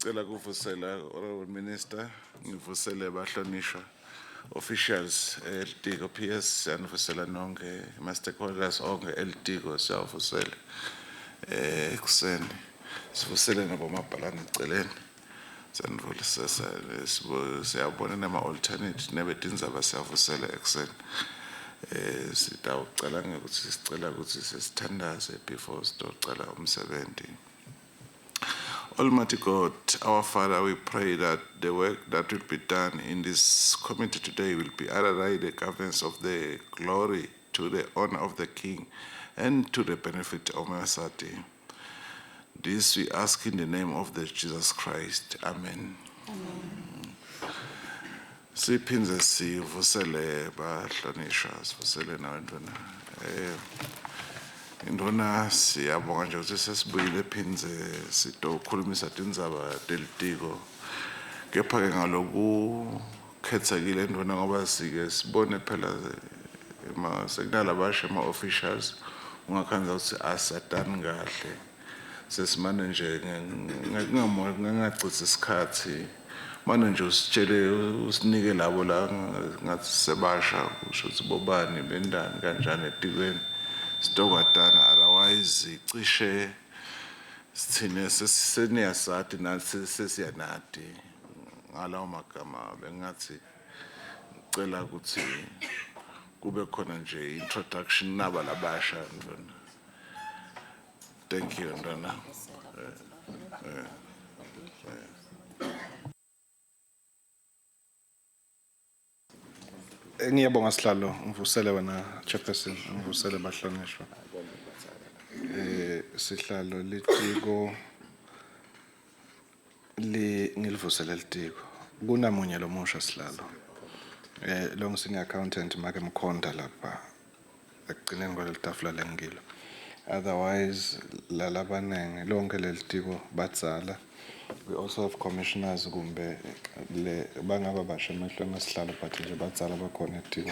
Ngicela kuvusela Honorable Minister, ngivusele bahlonishwa officials elitiko PS, siyanivusela nonke ma stakeholders onke elitiko, siyawuvusela ekuseni. Sivusele nabomabhalane eceleni. Siyanivusela, siyabona nama alternate nebetindzaba, siyavusela ekuseni. Sitawucala ngekuthi sicela ukuthi sesithandaze before sitocala umsebenzi. Almighty God, our Father, we pray that the work that will be done in this committee today will be under the governance of the glory to the honor of the King and to the benefit of Maswati. This we ask in the name of the Jesus Christ. Amen. Amen. Siphindze sivusele bahlonishwa, sivusele nawe ndvuna. Indvuna, siyabonga nje ukuthi sesibuyile phindze sitokhulumisa tindzaba telitiko. Kepha-ke ngalokukhethekile ndvuna, ngoba sike sibone phela sekunalabasha ema-officials, ungakhandza ukuthi asatani kahle. Sesimane nje ngingachitsi isikhathi, mane nje usitshele, usinike labo la ngathi sebasha, kusho ukuthi bobani, bendani kanjani etikweni, sitokwatana. Otherwise cishe sithine seniyasati nathi sesiyanati. Ngalawo magama bengathi ngicela ukuthi kube khona nje introduction naba labasha ndvuna. Thank you, ndvuna. Ngiyabonga sihlalo, ngivusele wena chairperson, ngivusele bahlonishwa. Sihlalo, litiko li ngilivusele litiko. Kunamunye lomusha sihlalo. Lo senior accountant make Mkhonta lapha ekugcineni kwaleli tafula lengilo. Otherwise lalabanengi lonke lelitiko badzala. We also have commissioners kumbe le bangaba basha emehlweni esihlalo, but nje badzala bakhona etiko.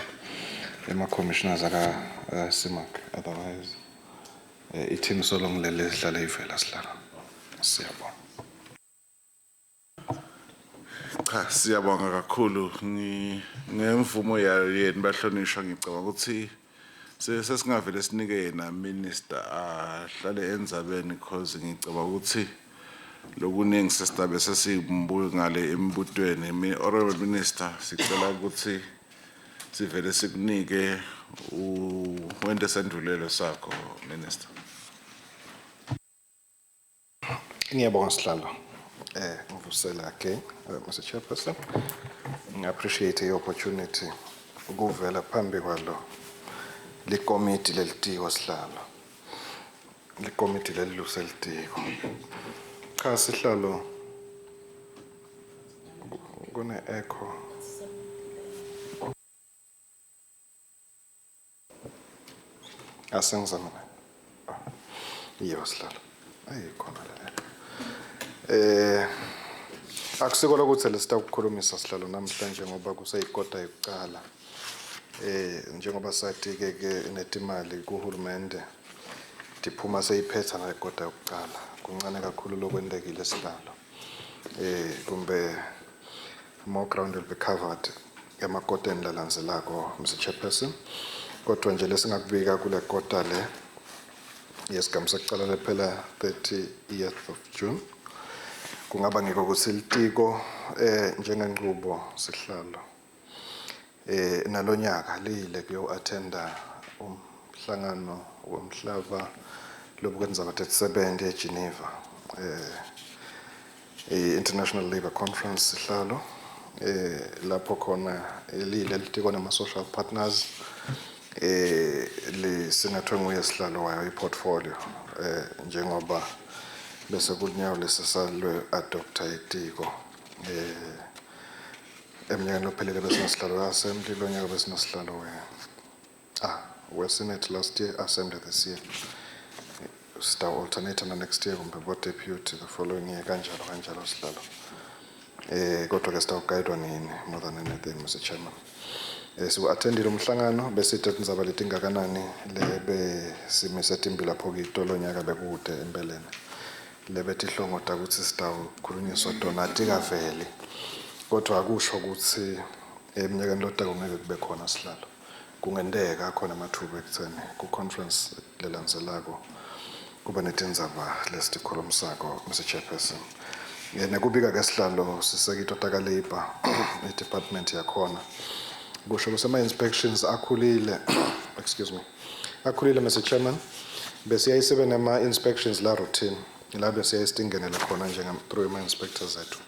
Ema commissioners aka CIMAC. Otherwise i-team solo ngilele sihlale ivela sihlalo. Siyabonga. Cha, siyabonga kakhulu. Ngemvumo yenu bahlonishwa, ngicabanga ukuthi sesingavele sinike yena minister ahlale endzabeni, because ngicabanga ukuthi lokuningi sesitabe sesimbuka ngale embutweni. Honorable Minister, sicela ukuthi sivele sikunike wente sendvulelo sakho, Minister. Ngiyabonga sihlalo. Ngivusela again, Mr. Chairperson. Ngi-appreciate i-opportunity ukuvela phambi kwalo likomiti lelitiko sihlalo. Likomiti leliluse litiko. Cha sihlalo, kune echo. Asengizame. Iyo sihlalo. Ayikhona la. Akusiko lokuthi lesitakukhulumisa sihlalo namhlanje ngoba kuseyikota yokucala. Njengoba sathi ke ke netimali kuhulumende diphuma seyiphetha ngekota yokucala. Kuncane kakhulu lokwentekile sihlalo. Kumbe more ground will be covered emakoteni lalandzelako, Mr. Chairperson. Kodwa nje lesingakubika kule kota le yesigamu sekucala lephela 30th of June, kungaba ngiko ukuthi litiko njengenqubo sihlalo nalonyaka liyile kuyo attenda umhlangano womhlaba lobukwenza 37 eGeneva, i-International Labour Conference sihlalo, lapho khona elile litiko nama social partners lisingathwe nguye sihlalo wayo i-portfolio, njengoba bese kunyawo lesisalwe adopta itiko eminyakeni lophelele. Besinesihlalo we-assembly lo nyaka, besinesihlalo we-senate last year, assembly this year, sita alternate na next year kumbe bo deputy the following year, kanjalo kanjalo sihlalo. Kodwa ke sitawugayidwa nini more than anything, Mr Chairman. Siwu-attendile umhlangano, besithe tindzaba letingakanani lebe simise timbi lapho kito lonyaka bekude empeleni. Lebetihlongota kutsi sitawukhulunyiswa tona atikaveli, kodwa akusho kutsi eminyakeni lotako ngeke kube khona, sihlalo. Kungenteka khona amathuba ekutheni ku-conference lelandzelako kuba netindzaba lesitikhulumisako, Mr Chairperson. Nekubika-ke, sihlalo, sisekito taka-labour, i-department yakhona kusho ukuthi ama-inspections akhulile, excuse me, akhulile, Mr Chairman. Besiyaye sibe nama-inspections la routine, la besiyaye sitingenele khona nje through ama-inspectors ethu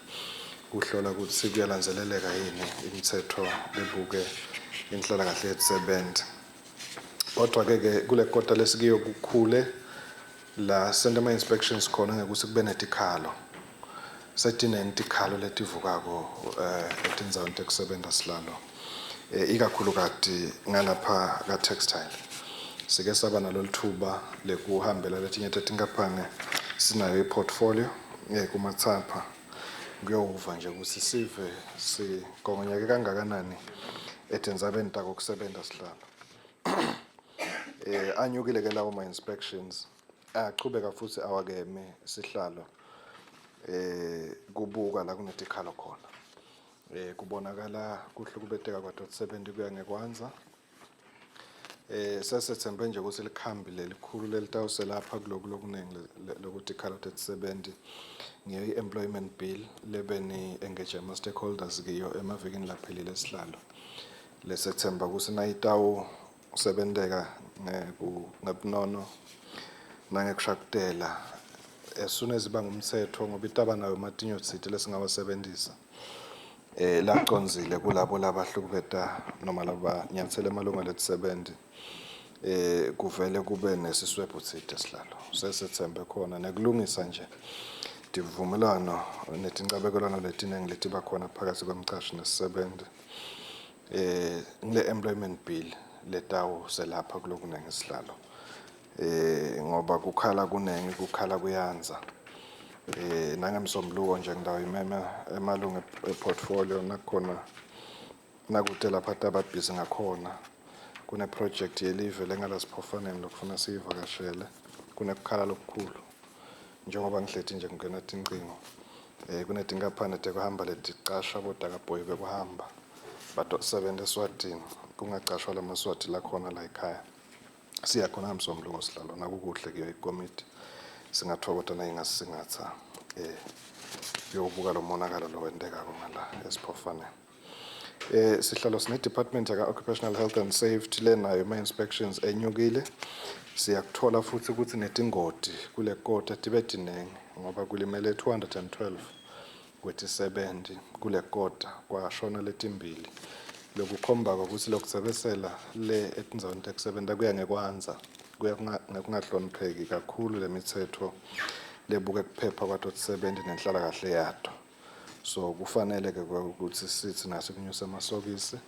kuhlola ukuthi kuyalandzeleleka yini imithetho lebuke inhlalakahle yetisebenzi. Kodwa-ke ke kule kota lesikiyo kukhule la senta ama-inspections khona ngekuthi kube netikhalo. Setinengi tikhalo letivukako etindzaweni tekusebenta, sihlalo, ikakhulukati ngalapha ka-textile. Sike saba nalo lithuba lekuhambela letinye tetinkampani sinayo i-portfolio kumatsapha kuyowuva nje ukuthi sive sikongonyeke kangakanani etindzabeni takokusebenta, sihlalo. Anyukile ke lawo ma-inspections, ayachubeka futhi, awakeme, sihlalo, kubuka la kunetikhalo khona. Kubonakala kuhlukubeteka kwato-70 kuya ngekwandza. Sesethembe nje ukuthi likhambi lelikhulu lelitawuselapha kuloku lokuningi lokuthi ikhala tetisebenti ngiyo i-employment bill lebe ni-engage ama-stakeholders kiyo emavikini laphelile, sihlalo. Lesethemba ukuthi nayitawusebenteka ngebunono nangekushakutela as soon as iba ngumtsetfo, ngoba itaba nayo matinyo tsite lesingawasebentisa lacondzile kulabo labahlukubeta noma labanyatsela emalungelo etisebenti, kuvele kube nesiswebhu tsite, sihlalo. Sesethembe khona nekulungisa nje tivumelwano netincabekelwano letiningi letiba khona phakathi kwemcashi nesisebenzi ngile employment bill letawu selapha kulokunengi, sihlalo, ngoba kukhala kunengi, kukhala kuyanza. Nangemsombuluko nje ngidawuyimema emalungu e-portfolio nakhona nakute lapha tababhizi ngakhona. Kune project yelive lengala siphofaneni lokufuna siyivakashele. Kunekukhala lokukhulu njengoba ngihleti nje kungena tincingo. Kunetinkampani tekuhamba leticasha bodakabhoyi bekuhamba batosebenta eSwatini, kungacashwa lamaswati lakhona la ekhaya. Siya khona ngemsombuluko, sihlalo, nakukuhle kuyo ikomiti singathokota nayingasisingatha yokubuka lo monakalo lowentekako ngala esiphofaneni. Sihlalo, sine department yaka occupational health and safety lenayo ama inspections enyukile. Siyakuthola futhi ukuthi netingoti kule kota tibe tinengi ngoba kulimele 212 kwetisebenti kule kota, kwashona letimbili, lokukhomba ukuthi lokutsebesela le etindzaweni tekusebenta kuya ngekwandza, kuya ngekungahlonipheki kakhulu lemitsetfo lebuke kuphepha kwato tisebenti nenhlalakahle yato. So kufanele ke ukuthi sithi naso kunyusa amasokisi.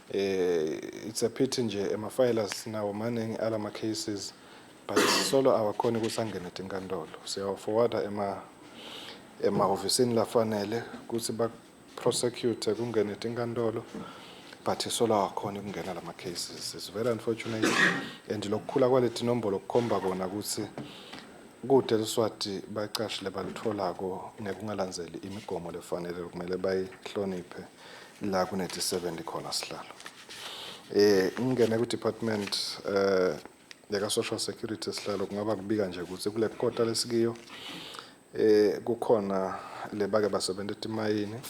It's a pity nje emafayela sinawo maningi alama cases, but solo awakhoni ukuthi angene tinkantolo. Siyawa-forwarda emahhovisini lafanele ukuthi ba-prosecute, kungene tinkantolo, but solo awakhoni kungena lama cases. It's very unfortunate, and lokukhula kwaleti nombolo kukhomba kona ukuthi kude Luswati bacashi lebalitfolako ngekungalandzeli imigomo lefanele kumele bayihloniphe la kuneti-70 khona, sihlalo. Ngingene ku-department yaka social security, sihlalo. Kungaba kubika nje ukuthi kule kota lesikiyo kukhona lebake basebenta etimayini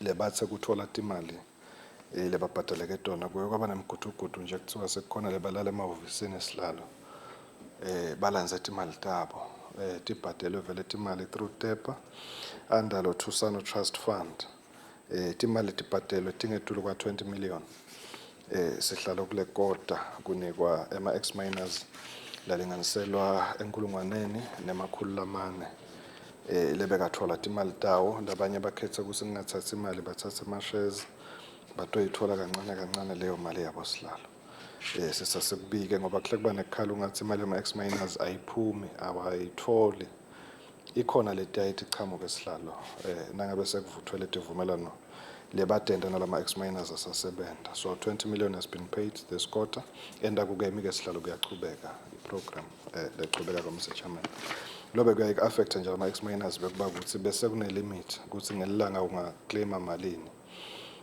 lebathe kuthola timali lebabhadaleke tona, kuye kwaba nemgudugudu nje, kuthiwa sekukhona lebalala emahhovisini, esihlalo, balandze timali tabo. Tibhadelwe vele timali through TEPA under lo Thusano Trust Fund. Timali tibhadelwe tingetulu kwa 20 million, sihlalo, kule kota kunikwa ema ex miners lalinganiselwa 1400 lebekathola timali tawo. Labanye bakhetha ukuthi ngingathatha imali, bathathe ama-shares, batoyithola kancane kancane leyo mali yabo, sihlalo. Sisasekubike ngoba kuhle kuba nekukhala ungathi imali yama-ex miners ayiphumi, awayitholi. Ikhona leti ichamuke, sihlalo, nangabe sekuvuthwe letivumelwano lebatenta nalama ex miners asasebenza. So 20 million has been paid this quarter, and akukemi ke, sihlalo, kuyachubeka i-program lechubeka kwa, Mr Chairman. Lobe kuyaye ku-affect nje ama ex-miners, bekuba ukuthi bese kune limit ukuthi ngelanga ungaclaima malini.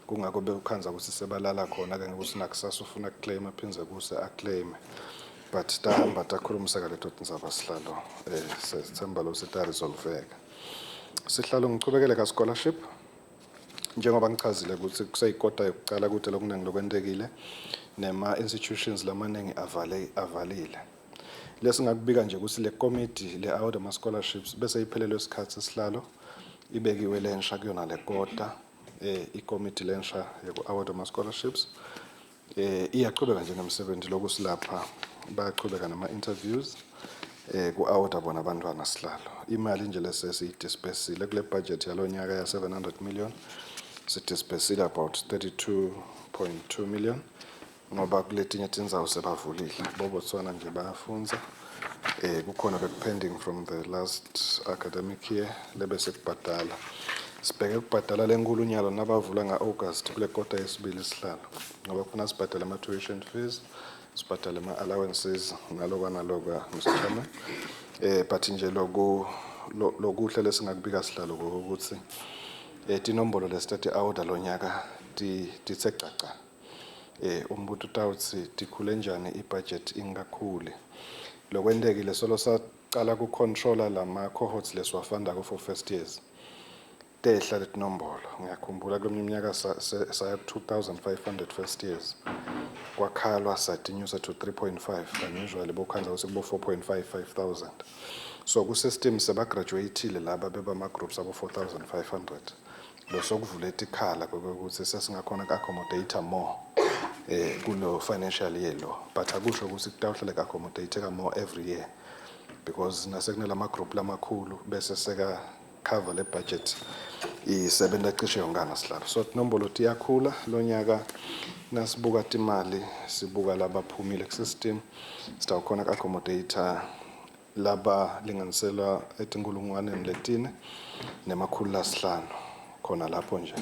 Kungako bekukhandza ukuthi sebalala khona ke ngokuthi nakusasa ufuna kuclaima, phindze kuse aclaim, but tahamba takhulumiseka leto tindzaba, sihlalo. Sethemba lo sitaresolveka, sihlalo. Ngichubekele ka scholarship. Njengoba ngichazile ukuthi kuseyikota yokucala, kude lokuningi lokwentekile, nema institutions lamaningi avale avalile. Lesingakubika nje ukuthi le committee le award ama scholarships bese iphelelwe isikhathi, sihlalo. Ibekiwe lensha kuyona le kota. Ikomiti lensha yoku award ama scholarships iyaqhubeka nje nomsebenzi lokusilapha, bayaqhubeka nama interviews ku award bona abantwana, sihlalo. Imali nje lesesiyidisbursile kule budget yalonyaka ya 700 million, sidisbursile about 32.2 million, ngoba kuletinye tindzawo sebavulile. BoBotswana nje bayafundza. Kukhona bekupending from the last academic year lebese kubhadala. Sibheke kubhadala lenkulu nyalo nabavula nga-August kule kota yesibili, sihlalo, ngoba kufuna sibhadale ama-tuition fees, sibhadale ama-allowances, nalokwa nalokwa, Mr Chairman. But nje loku lokuhle lesingakubika, sihlalo, ukuthi tinombolo lesitati awuda lonyaka tithe caca. Umbuto utawutsi tikhule njani ibudget ingakhuli? Lokwentekile, solo sacala kucontrola lama cohorts lesiwafundako for first years, tehla letinombolo. Ngiyakhumbula kulomunye iminyaka saya ku 2500 first years, kwakhalwa, satinyusa to 3.5, and usually bokhandza ukuthi kubo 4.5 5000. So ku-system sebagraduatile laba bebama-groups abo 4500. Lo sokuvula tikhala kwekuthi sesingakhona ku-accommodate more kulo financial year lo, but akusho ukuthi kutawuhlale ku-accommodate more every year, because nasekunalama group lamakhulu bese seka cover le budget isebenza cishe yonkana, sihlalo. So tinombolo tiyakhula lonyaka. Nasibuka timali, sibuka labaphumile ku-system, sitawukhona ku-accommodate laba linganiselwa etinkulungwaneni 4 500 khona lapho nje.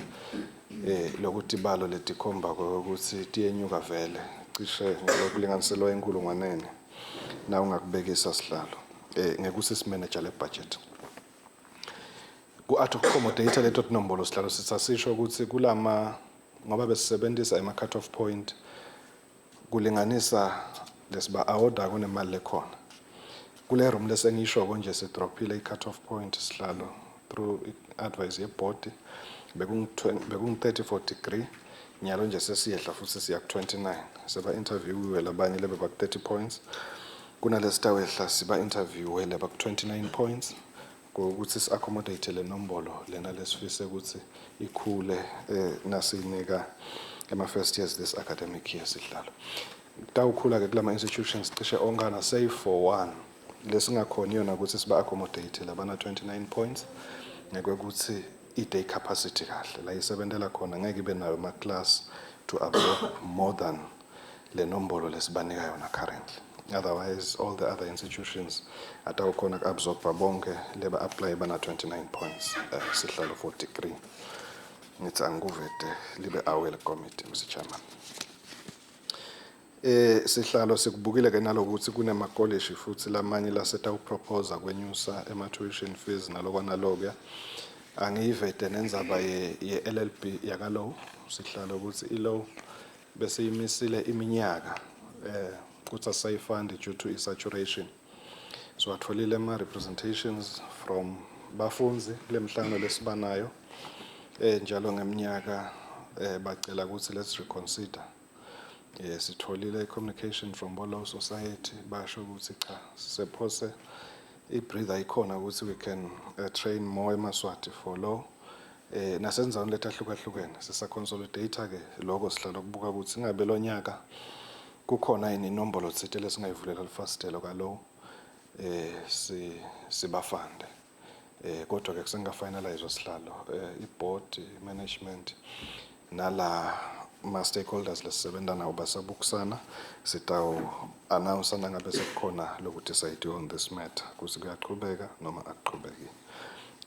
Lokuthi ibalo letikhomba ukuthi tiyenyuka vele cishe ngalokulinganiselwa enkulungwaneni na ungakubekisa, sihlalo, ngekuthi simanage le budget ku-accommodate leto tinombolo, sihlalo. Sisasisho ukuthi kulama, ngoba besisebenzisa ema cut off point kulinganisa lesiba awoda kunemali lekhona kule room lesengiyishoko nje, sidrophile i-cut off point, sihlalo, through i-advice yebhodi. Bekungu-34 degree, nyalo nje sesiyehla futhi siya ku-29. Seba-interviewiwe labanye lebe baku-30 points, kunalesitawehla siba-interviewe leba ku-29 points, ukuthi si-accommodate le nombolo lena lesifise ukuthi ikhule nasinika ema-first years this academic year, sihlalo. Kutawukhula-ke kulama institutions cishe onkana save for one lesingakhoni yona ukuthi siba-accommodate labana 29 points, ngekwekuthi i-day capacity kahle la isebentela khona ngeke ibe nayo ama-class to absorb more than le nombolo lesibanika yona currently. Otherwise all the other institutions atawukhona ku-absorba bonke leba-apply bana 29 points, sihlalo, for degree. Ngithi angikuvete libe aware committee, Mr Chairman. Sihlalo, sikubukile ke nalokuthi kunemakolishi futhi lamanye laseta upropose kwenyusa ema tuition fees nalokwa nalokuya. Angiyivete nendzaba ye LLB yakalow, sihlalo, ukuthi ilaw bese imisile iminyaka kuthi asayifund due to saturation. So atholile ama representations from bafundzi kule mhlangano lesibanayo njalo ngeminyaka, bacela ukuthi let's reconsider. Sitholile communication from Law Society, basho ukuthi cha, sisephose i-breather ikhona ukuthi we can train more emaSwati for law nasenzaweni letahlukahlukene. Sisa consolidate ke lokho, sihlala kubuka ukuthi ingabe lonyaka kukhona yini inombolo thite lesingayivulela lifasitelo kalo si sibafande. Kodwa ke kusenga finalize, sihlalo. I-board management nala ma stakeholders lesisebenza nabo basabukusana. Sitawu announce nangabe sekukhona loku decide on this matter, ukuthi kuyaqhubeka noma akuqhubeki.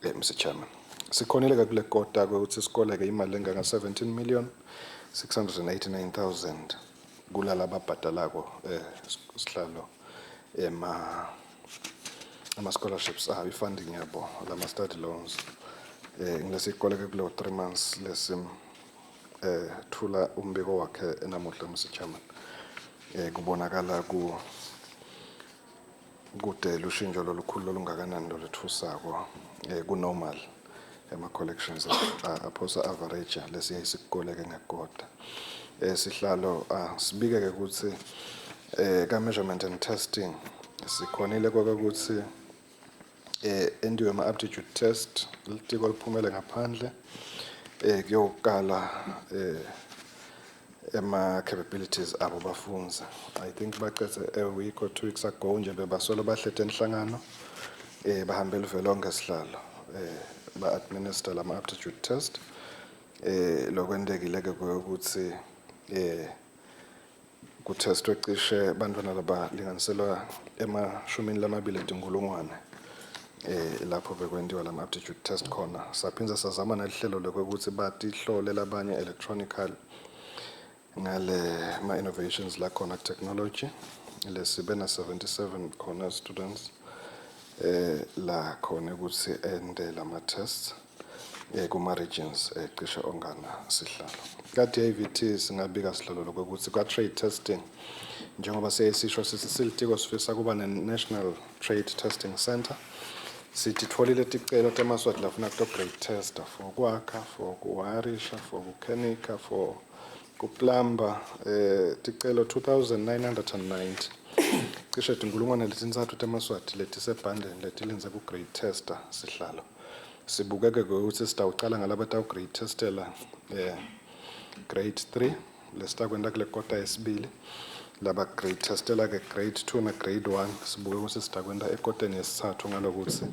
Mr Chairman, sikhonile ke kule kota ukuthi sikoleke imali enganga 17 million 689,000 kulala ababhadalako, sihlalo, ema Ama-scholarships ayo, i-funding yabo, lama-study loans ngilesikoleke kulo 3 months lesim thula umbiko wakhe namuhla, Mr Chairman. Kubonakala ku kude lushintsho lolukhulu lolungakanani lolethusako ku normal ema collections aphosa average lesiye sikukoleke ngekota. Sihlalo, sibike ke ukuthi ka measurement and testing sikhonile kokuthi endiwe ama aptitude test, litiko liphumele ngaphandle kuyokala ema capabilities abo bafundzi. I think bacethe a week or 2 weeks ago nje, bebasolo bahlete enhlangano, bahambe livelonke, sihlalo, ba administer lama aptitude test. Lokwentekile ke ukuthi kutestwe cishe bantwana labalinganiselwa ema-20,000 lapho bekwentiwa lama aptitude test khona. Saphindze sazama nelihlelo lokuthi batihlole labanye electronically ngale ma innovations la khona technology, lesibe na 77 khona students la khona ukuthi ende lama tests kuma regions cishe ongana, sihlalo. Ka DAVT singabika, sihlalo, lokuthi kwa trade testing, njengoba siyisisho sithi silitiko sifisa kuba ne National Trade Testing Center, sithi tfolile ticelo temaswati lafuna kuto grade tester for kwakha, for kuwarisha, for kukhenika, for kuplumber, ticelo 2990, cishe 3,000 temaswati letisebhandeni letilindze ku-grade tester, sihlalo. Sibukeke ukuthi sitawucala ngalaba grade testela grade 3 lesitakwenta kule kota yesibili. Laba grade testela ke grade 2 na grade 1 sibuke ukuthi sitakwenta ekoteni yesithathu, ngalokuthi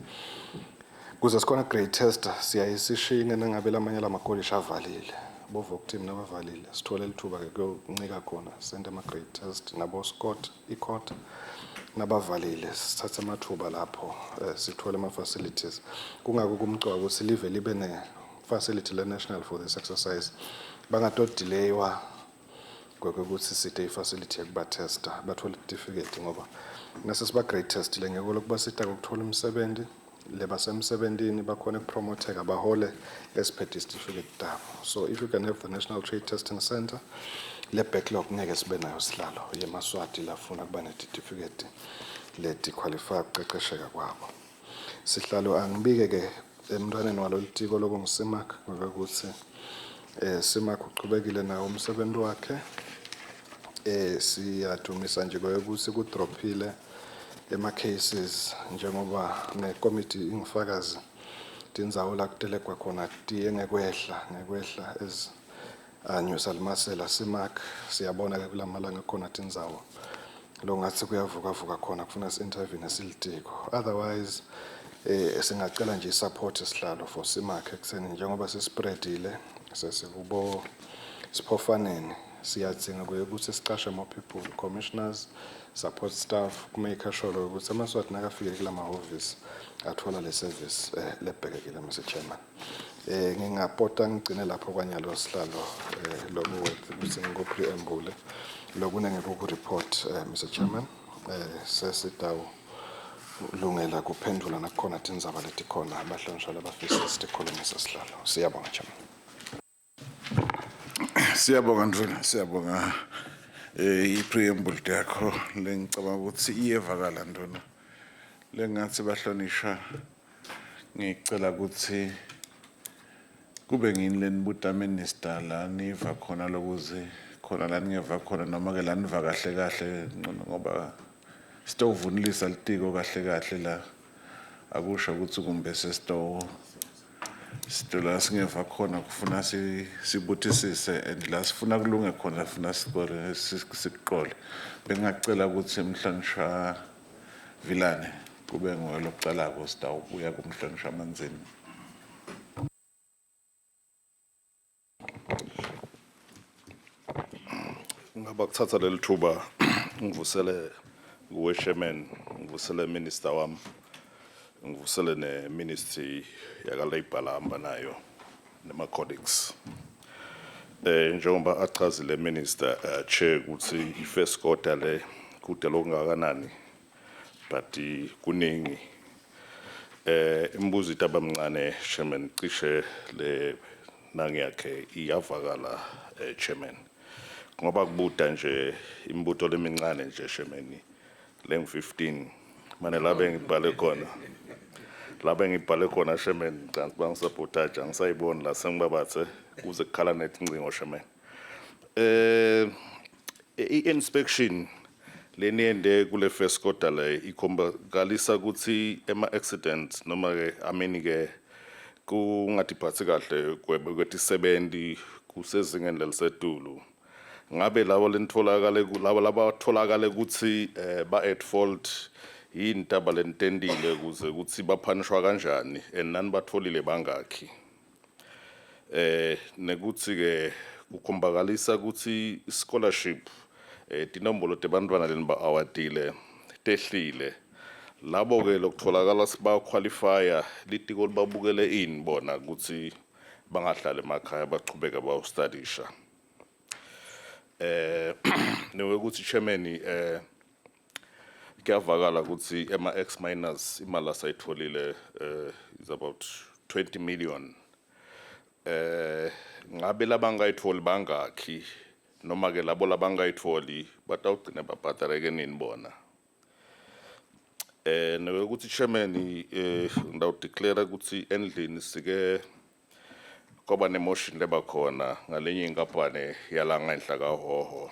kuze sikhona grade tester siyaye sishinge nangabe lamanye lamakolishi avalile, boVocTim nabavalile, sithole lithuba ke kuyoncika khona sente ama-grade test, nabo Scott iCourt nabavalile, sithathe amathuba lapho sithole ama-facilities. Kungako kumcoka ukuthi live libe ne-facility le-national for this exercise, bangato-delaywa kwekuthi side i-facility yekubathesta bathole itifiketi, ngoba nase siba-grade testile ngeke lokubasita ukuthola umsebenzi, lebasemsebentini bakhona ukupromotheka bahole esiphethe isitifiketi tabo. So if you can have the National Trade Testing Center, le backlog ngeke sibe nayo, sihlalo, yemaswati lafuna kuba netitifiketi leti qualify ukucecesheka kwabo. Sihlalo, angibike ke emntwaneni walo litiko lokungusimak ngokuthi Simak uchubekile nawo umsebenzi wakhe. Siyadumisa nje ukuthi kudrophile ema cases, njengoba nekomiti ingifakazi, tindzawo la kutelegwa khona tiye ngekwehla ngekwehla as anyusa limasela Simak. Siyabona ke kulamalanga khona tindzawo longathi kuyavuka vuka khona, kufuna si-intervene silitiko. Otherwise singacela nje i-support, sihlalo, for Simak ekuseni njengoba sispreadile sesikubo siphofaneni, siyadzinga kuye ukuthi sicashe more people, commissioners, support staff, kumake sure ukuthi amaswati nakafike kula mahhovisi athola le service lebhekekile, Mr Chairman. Ngingapota ngigcine lapho kwanyalo, sihlalo, lokhu ukuthi ngiku preamble lokune ku report, Mr Chairman. Sesidawu lungela kuphendula nakukhona tindzaba letikhona abahlonishwa labafisa sitikhulumisa, sihlalo. Siyabonga, Chairman. Siyabonga, Ndvuna, siyabonga i-preamble yakho lengicabanga ukuthi iyevakala, Ndvuna. Lengathi bahlonishwa ngicela ukuthi kube ngini lenibuta minister la niva khona lokuze khona la ningeva khona, noma ke la niva kahle kahle ngcono, ngoba sitowuvunulisa litiko kahle kahle la, akusho ukuthi kumbe sesitow sitola singeva khona, kufuna sibuthisise and la sifuna kulunge khona funa sikole sikuqole. Bengingacela ukuthi mhlonishwa Vilane kube nguye lokucalako, sitawubuya kumhlonishwa Manzini. Ngaba kuthatha leli thuba ngivusele kuwe, Chairman, ngivusele minister wami, ngivusele ne ministry yaka Labour lahamba nayo nema colleagues. Njengoba achazile minister, chair, ukuthi i first quarter le kude lokungakanani, but kuningi. Imibuzo itabamncane, Chairman, cishe le nangiyakhe iyavakala, Chairman. Ngoba kubuta nje imibuto lemincane nje, Chairman, leng 15 mane labe ngibhale khona. Labe ngibhale khona, Chairman, cansi bangisabotage, angisayiboni la sengibabathe kuze kukhala netincingo, Chairman. I-inspection leniyende kule first quarter le ikhombakalisa ukuthi ema accidents noma ke, I mean ke, kungatiphathi kahle kwetisebenti kusezingeni lelisetulu. Ngabe labo lenitfolakale, labo labatholakale ukuthi ba at fault, yini taba lenitendile ukuze ukuthi baphanishwa kanjani, and nani batholile bangakhi? Nekuthi ke kukhombakalisa ukuthi scholarship, tinombolo tebantwana leniba awardile tehlile. Labo ke lokutholakala siba qualifya, litiko libabukele ini bona ukuthi bangahlali emakhaya, bachubeka bawustadisha? Newekuthi, Chairman, kuyavakala ukuthi ema ex miners imali asayitholile is about 20 million. Ngabe labangayitholi bangakhi, noma ke labo labangayitholi batawugcina babhadareke nini bona? Newekuthi, Chairman, ngidawudeclare ukuthi endlini sike kwaba nemotion lebakhona ngalenye inkampani yala ngenhla kaHhohho,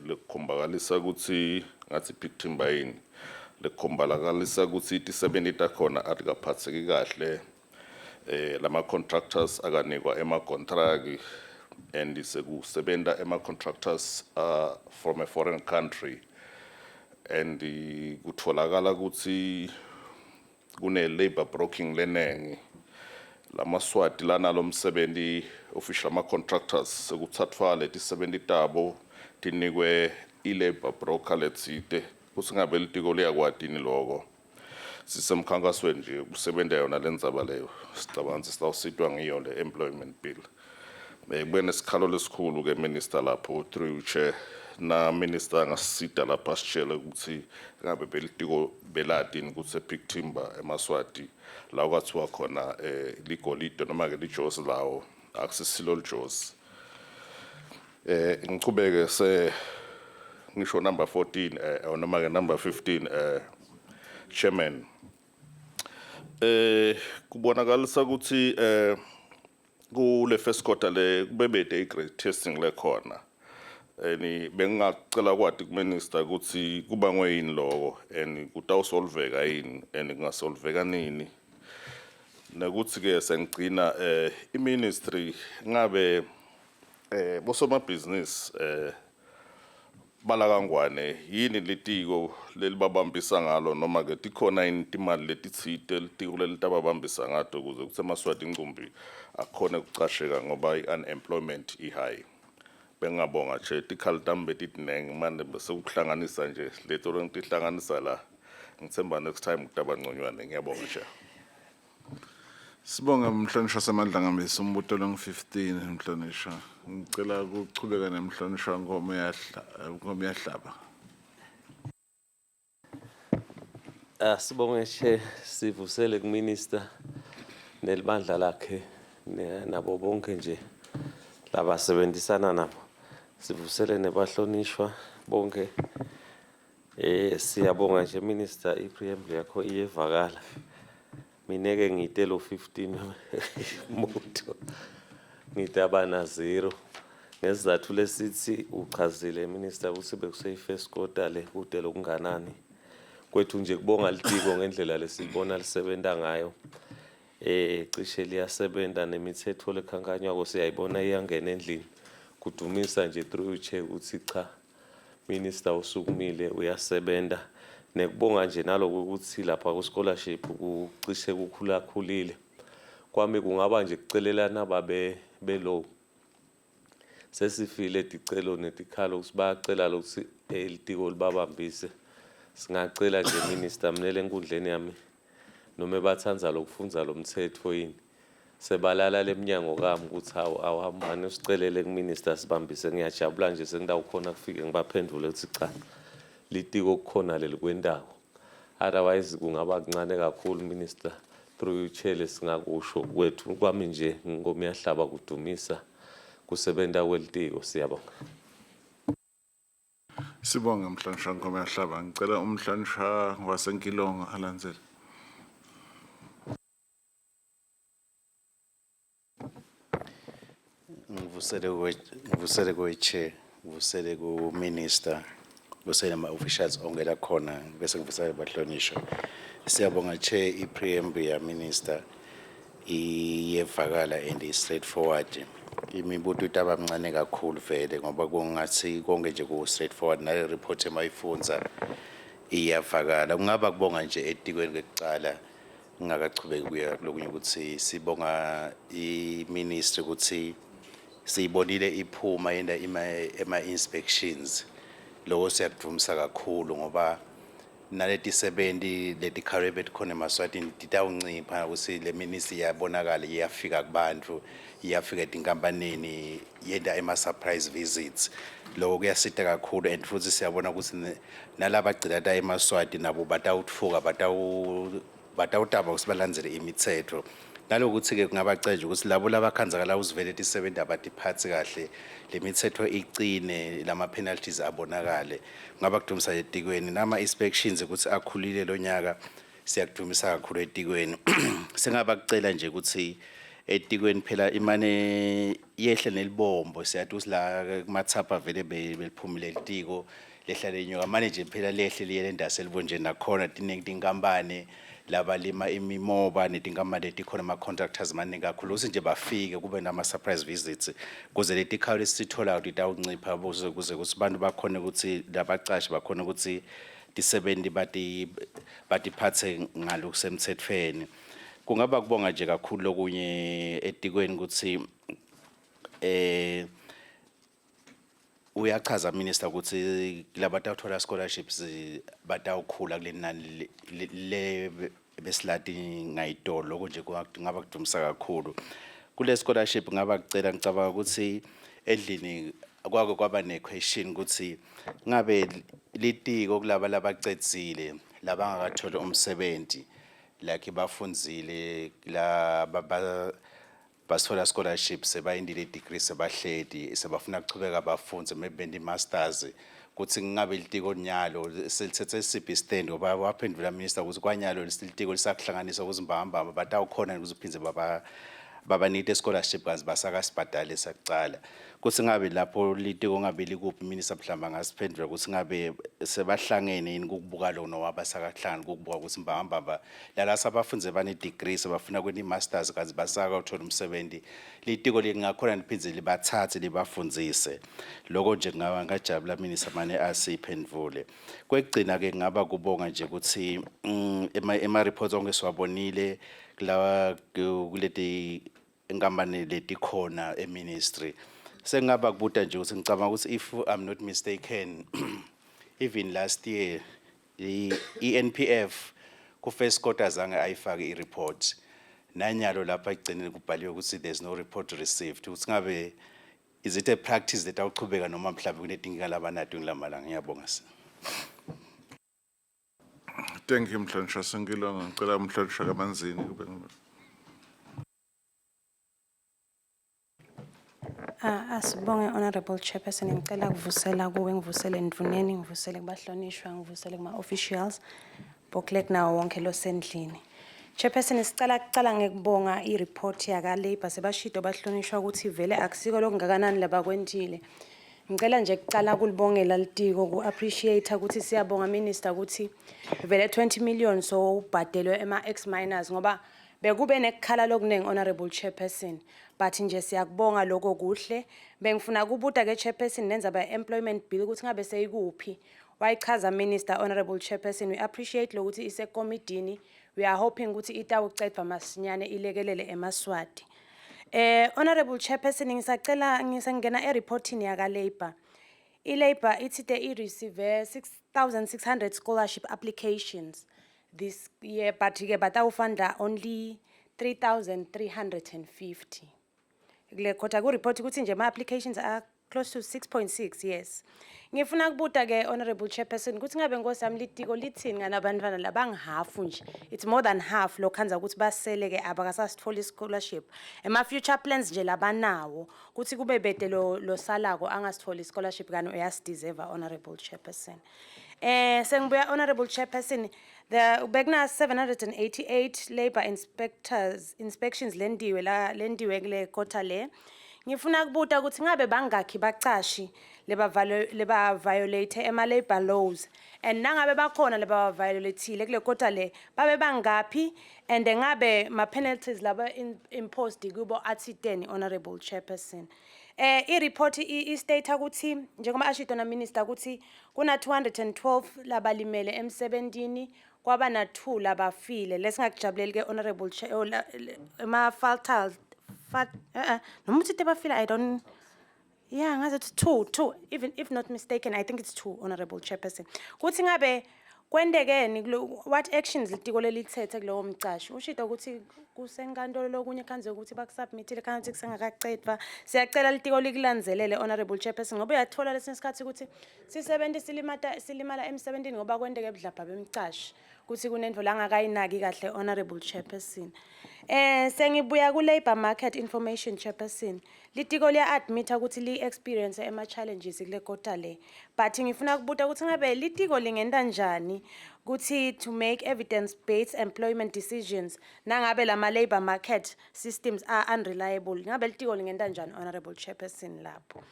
lekukhombakalisa ukuthi ngathi Big Timber yini, lekukhombakalisa ukuthi tisebenti takhona atikaphatheki kahle, lama contractors akanikwa ema contract and sekusebenta ema contractors from a foreign country, and kutholakala ukuthi kune labor broking lenengi. Lamaswati lana lomsebenzi official, ama contractors, sekuthathwa letisebenti tabo tinikwe i-labor broker letsite. Kuthi ngabe litiko liyakwatini loko? Sisemkhankasweni nje kusebenta yona lendzaba leyo, sicabanga ukuthi sitawusitwa ngiyo le employment bill. Kube nesikhalo lesikhulu ke, minister, lapho through chair, na minister angasisita lapha asitshele ukuthi ngabe belitiko beladini ukuthi eBig Timber emaswati la kwathiwa khona ligolide noma ke lijozi lawo akusisilo lijozi. Ngichubeke se ngisho number 14 noma ke number 15, Chairman. Kubonakalisa ukuthi kule first quarter le kubebede i-grade testing lekhona. Eni bengingacela kwati kuminister ukuthi kubangwe yini lokho, and kutawusolveka yini, and kungasolveka nini? Nekuthi ke sengigcina, i-ministry ngabe bosomabhizinisi bala kaNgwane, yini litiko lelibabambisa ngalo, noma ke tikhona yini timali letitsite litiko lelitababambisa ngato ukuze kutsi emaswati incumbi akhone kucasheka, ngoba i-unemployment i-high? Bengingabonga nje. Tikhali tami betitinengi, manje bese kuhlanganisa nje leto lengitihlanganisa la. Ngithemba next time kutaba ngconywane. Ngiyabonga nje. Sibonge, mhlonishwa Semandlangambisi, umbuto longu-15, mhlonishwa. Ngicela ukuchubeka nemhlonishwa Nkomo yahla Nkomo yahlaba. Asibonge, Chair, sivusele kuminister nelibandla lakhe nabo bonke nje labasebenzisana nabo. Sivusele nebahlonishwa bonke. Siyabonga nje, minister, i-preamble yakho iyevakala. Mina ke ngite lo 15 muntu ngitaba na zero ngesizathu lesithi uchazile, minister, ukuthi bekuseyi first quarter le, kude lokunganani. Kwethu nje kubonga litiko ngendlela lesilibona lisebenta ngayo. Cishe liyasebenza, nemithetho lekhankanywako siyayibona iyangena endlini. Kudumisa nje through chair ukuthi cha, minister usukumile, uyasebenza. Nekubonga nje naloko ukuthi lapha ku scholarship kucishe kukhula khulile. Kwami kungaba nje kucelelana babe below sesifile ticelo netikhalo ukuthi bayacela lokuthi litiko libabambise. Singacela nje, minister, minele enkundleni yami, noma bathandza lokufundza lo mthetho yini, sebalala leminyango kami ukuthi hawu, awuhambani usicelele kuminister sibambise. Ngiyajabula nje sengidawukhona kufike ngibaphendule ukuthi cha, litiko kukhona lelikwentako. Otherwise kungaba kuncane kakhulu, Minister, through chair, lesingakusho kwethu kwami nje ngoma iyahlaba kudumisa kusebenta kwelitiko. Siyabonga. Sibonge, mhlonishwa Nkomo yahlaba. Ngicela umhlonishwa waseNkilongo alandzele. Ngivusele ku chair, ngivusele ku minister, ngivusele ama officials onke la khona, bese ngivusele bahlonishwa. Siyabonga, chair, i preamble ya minister iyevakala and i straightforward. Imibuto itaba mncane kakhulu vele ngoba kungathi konke nje ku straightforward, nale report emayifunza iyavakala. Kungaba kubonga nje etikweni kwekucala ngingakachubeki kuya kulokunye, ukuthi sibonga i-ministry ukuthi siyibonile iphuma yenda ema inspections. Lokho siyakudvumisa kakhulu ngoba naleti sebenti letikhale betikhona eMaswatini titawuncipha, ukuthi le ministry iyabonakala, iyafika kubantu, iyafika etinkampanini, yenta ema surprise visits. Lokho kuyasita kakhulu, and futhi siyabona ukuthi nalabagcina eMaswati nabo batawutfuka, batawutaba ukuthi balandzele imitsetfo. Nalokuthi-ke kungabaceja ukuthi labo labakhanzakala uzivele tisebenti abatiphatsi kahle, le mitsetfo icine, lama-penalties abonakale. Kungaba kudumisa etikweni nama-inspections ukuthi akhulile lo nyaka, siyakudumisa kakhulu etikweni. Singaba kucela nje ukuthi etikweni phela imane yehle nelibombo. Siyathi ukuthi la kumathapha vele beliphumile litiko, lehla lenyuka, mane nje phela lehle liye lendasi elibonjeni. Nakhona tiningi tinkampani labalima imimoba netinkampani letikhona, ama-contractors maningi kakhulu, ukuthi nje bafike kube nama-surprise visits kuze leti khawu lesititholako titawuncipha, kuze kutsi bantu bakhone ukuthi labacashi bakhone ukuthi tisebenti batiphatse ngalokusemtsetfweni. Kungaba kubonga nje kakhulu lokunye etikweni ukuthi uyachaza minister ukuthi labatawuthola scholarships batawukhula kuleli nani le besilati ngayitolo. Lokho nje kungaba kudumisa kakhulu. Kule scholarship ngaba kucela, ngicabanga ukuthi endlini kwake kwaba ne-question ukuthi ngabe litiko kulaba labacedzile labangakatholi umsebenzi, like bafundzile la basithola scholarship, sebayindile degree, sebahledi, sebafuna kuchubeka bafundze, maybe benta i-masters, kuthi kungabe litiko nyalo selithethe siphi stand, ngoba waphendvula minister ukuthi kwanyalo litiko lisakuhlanganisa ukuthi mbambamba batawukhona ukuthi uphindze baba babanike scholarship kanti basakasibhadale sakucala, kuthi ngabe lapho litiko ngabe likuphi. Minister mhlawumbe angasiphendula ukuthi ngabe sebahlangene yini kukubuka lo noma basakahlangani kukubuka ukuthi mbambamba lala sabafunze bane-degree, sebafuna kwenta i-masters kanti basakawuthola umsebenzi, litiko lingakhona liphindze libathathe libafundzise. Lokho nje kungaba ngajabula minister mane asiphendvule. Kwekugcina-ke kungaba kubonga nje ukuthi ema-reports onke siwabonile kulawa kuleti inkampani letikhona e-ministry. Sengingaba kubuta nje ukuthi ngicabanga ukuthi, if I'm not mistaken, even last year i-NPF ku-first quarter zange ayifake i-report. Nanyalo lapha ekugcineni kubhaliwe ukuthi there's no report received, ukuthi ngabe is it a practice that awuchubeka noma mhlawumbe kunetinkinga labanato ngulamalanga? Ngiyabonga sir. Thank you, mhlonishwa Senkilongo. Ngicela umhlonishwa kaManzini kube Ah, asibonge, Honorable Chairperson. Ngicela kuvusela kuwe, ngivusele ndvuneni, ngivusele kubahlonishwa, ngivusele kuma officials, boClerk nawo wonke losendlini. Chairperson, sicela kucala ngekubonga i-report yaka Labour. Sebashido bahlonishwa ukuthi vele akusiko lokungakanani labakwentile. Ngicela nje kucala kulibongela litiko, ku-appreciate ukuthi siyabonga minister ukuthi vele 20 million so ubhadelwe ema ex miners, ngoba bekube nekukhala lokuningi, Honorable Chairperson, but nje siyakubonga lokho kuhle. Bengifuna kubuta ke, Chairperson, nenza ba employment bill ukuthi ngabe seyikuphi. Wayichaza minister, Honorable Chairperson. We appreciate lokuthi isekomidini. We are hoping ukuthi itawucedwa masinyane, ilekelele eMaswati. Honorable Chairperson, ngisacela ngisangena e-reportini yaka Labour. I-Labour ithi te i-receive 6600 scholarship applications this year, but ke batawufunda only 3350 kule quarter. Ku-report ukuthi nje ama-applications are close to 6.6, yes. Ngifuna kubuta ke, Honorable Chairperson, ukuthi ngabe, nkosi yami, litiko lithini nganabantwana labangihafu nje? It's more than half lokhandza ukuthi basele ke, abakasasithola scholarship. Ema future plans nje labanawo ukuthi kube bede lo losalako angasitholi scholarship, kani uyasideserve, Honorable Chairperson. Sengibuya, Honorable Chairperson, the bekuna 788 labor inspectors inspections lendiwe la lendiwe kule quarter le. Ngifuna kubuta ukuthi ngabe bangakhi bacashi leba violate ema labor laws, and nangabe bakhona leba violateile kule quarter le, babe bangaphi, and ngabe ma penalties laba imposed kubo athi 10, Honorable Chairperson? I-report i-state ukuthi, njengoba ashito na minister, ukuthi kuna 212 labalimele emsebentini, kwaba na 2 labafile. Lesingakujabuleli ke, Honorable Chair, oh, ema fatal fat noma uthi bafile, I don't, yeah, ngaze ukuthi two, even if not mistaken, I think it's two, Honorable Chairperson. Kuthi ngabe kwentekeni what actions litiko lelithethe kulowo mcashi? Ushito ukuthi kusenkantolo lokunye, khanze ukuthi bakusubmithile, khanze ukuthi kusengakacedwa. Siyacela litiko likulandzelele, Honorable Chairperson, ngoba uyathola lesinye isikhathi ukuthi sisebenti silimata silimala emsebentini ngoba kwenteke budlabha bemcashi, kuthi kunento langakayinaki kahle, Honorable Chairperson. Sengibuya ku labor market information, Chairperson. Litiko liya admit ukuthi li experience ema challenges kule quarter le. But ngifuna kubuta ukuthi ngabe litiko lingenta njani ukuthi to make evidence based employment decisions nangabe lama labor market systems are unreliable. Ngabe litiko lingenta njani, Honorable Chairperson, lapho?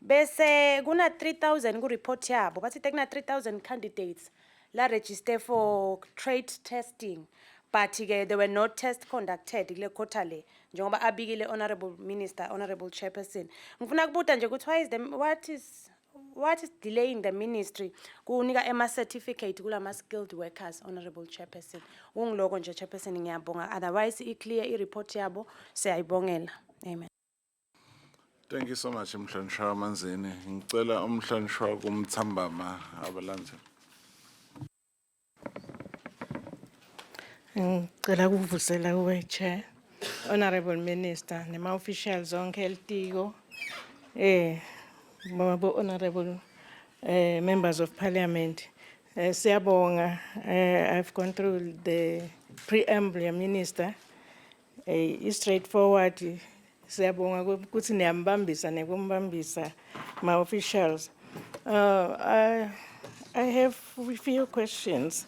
Bese kuna 3000 ku report yabo. Bathi kuna 3000 candidates la register for trade testing, but ke there were no test conducted kule quarter le, njengoba abikile Honorable Minister, Honorable Chairperson. Ngifuna kubuta nje ukuthi why is the what is delaying the ministry kunika ema certificate kulama skilled workers, Honorable Chairperson? Kungiloko nje, Chairperson, ngiyabonga. Otherwise i clear i report yabo, siyayibongela. Amen. Thank you so much, Mhlonishwa Manzini. Ngicela umhlonishwa kumthambama abalandzeli. Ngicela ukuvusela kuwe, Chair, Honorable Minister, nema officials onke elitiko, babo honorable members of parliament. Siyabonga, I've gone through the preamble ya minister. I straightforward. Siyabonga ukuthi niyambambisa nekumbambisa ma officials. I have few questions.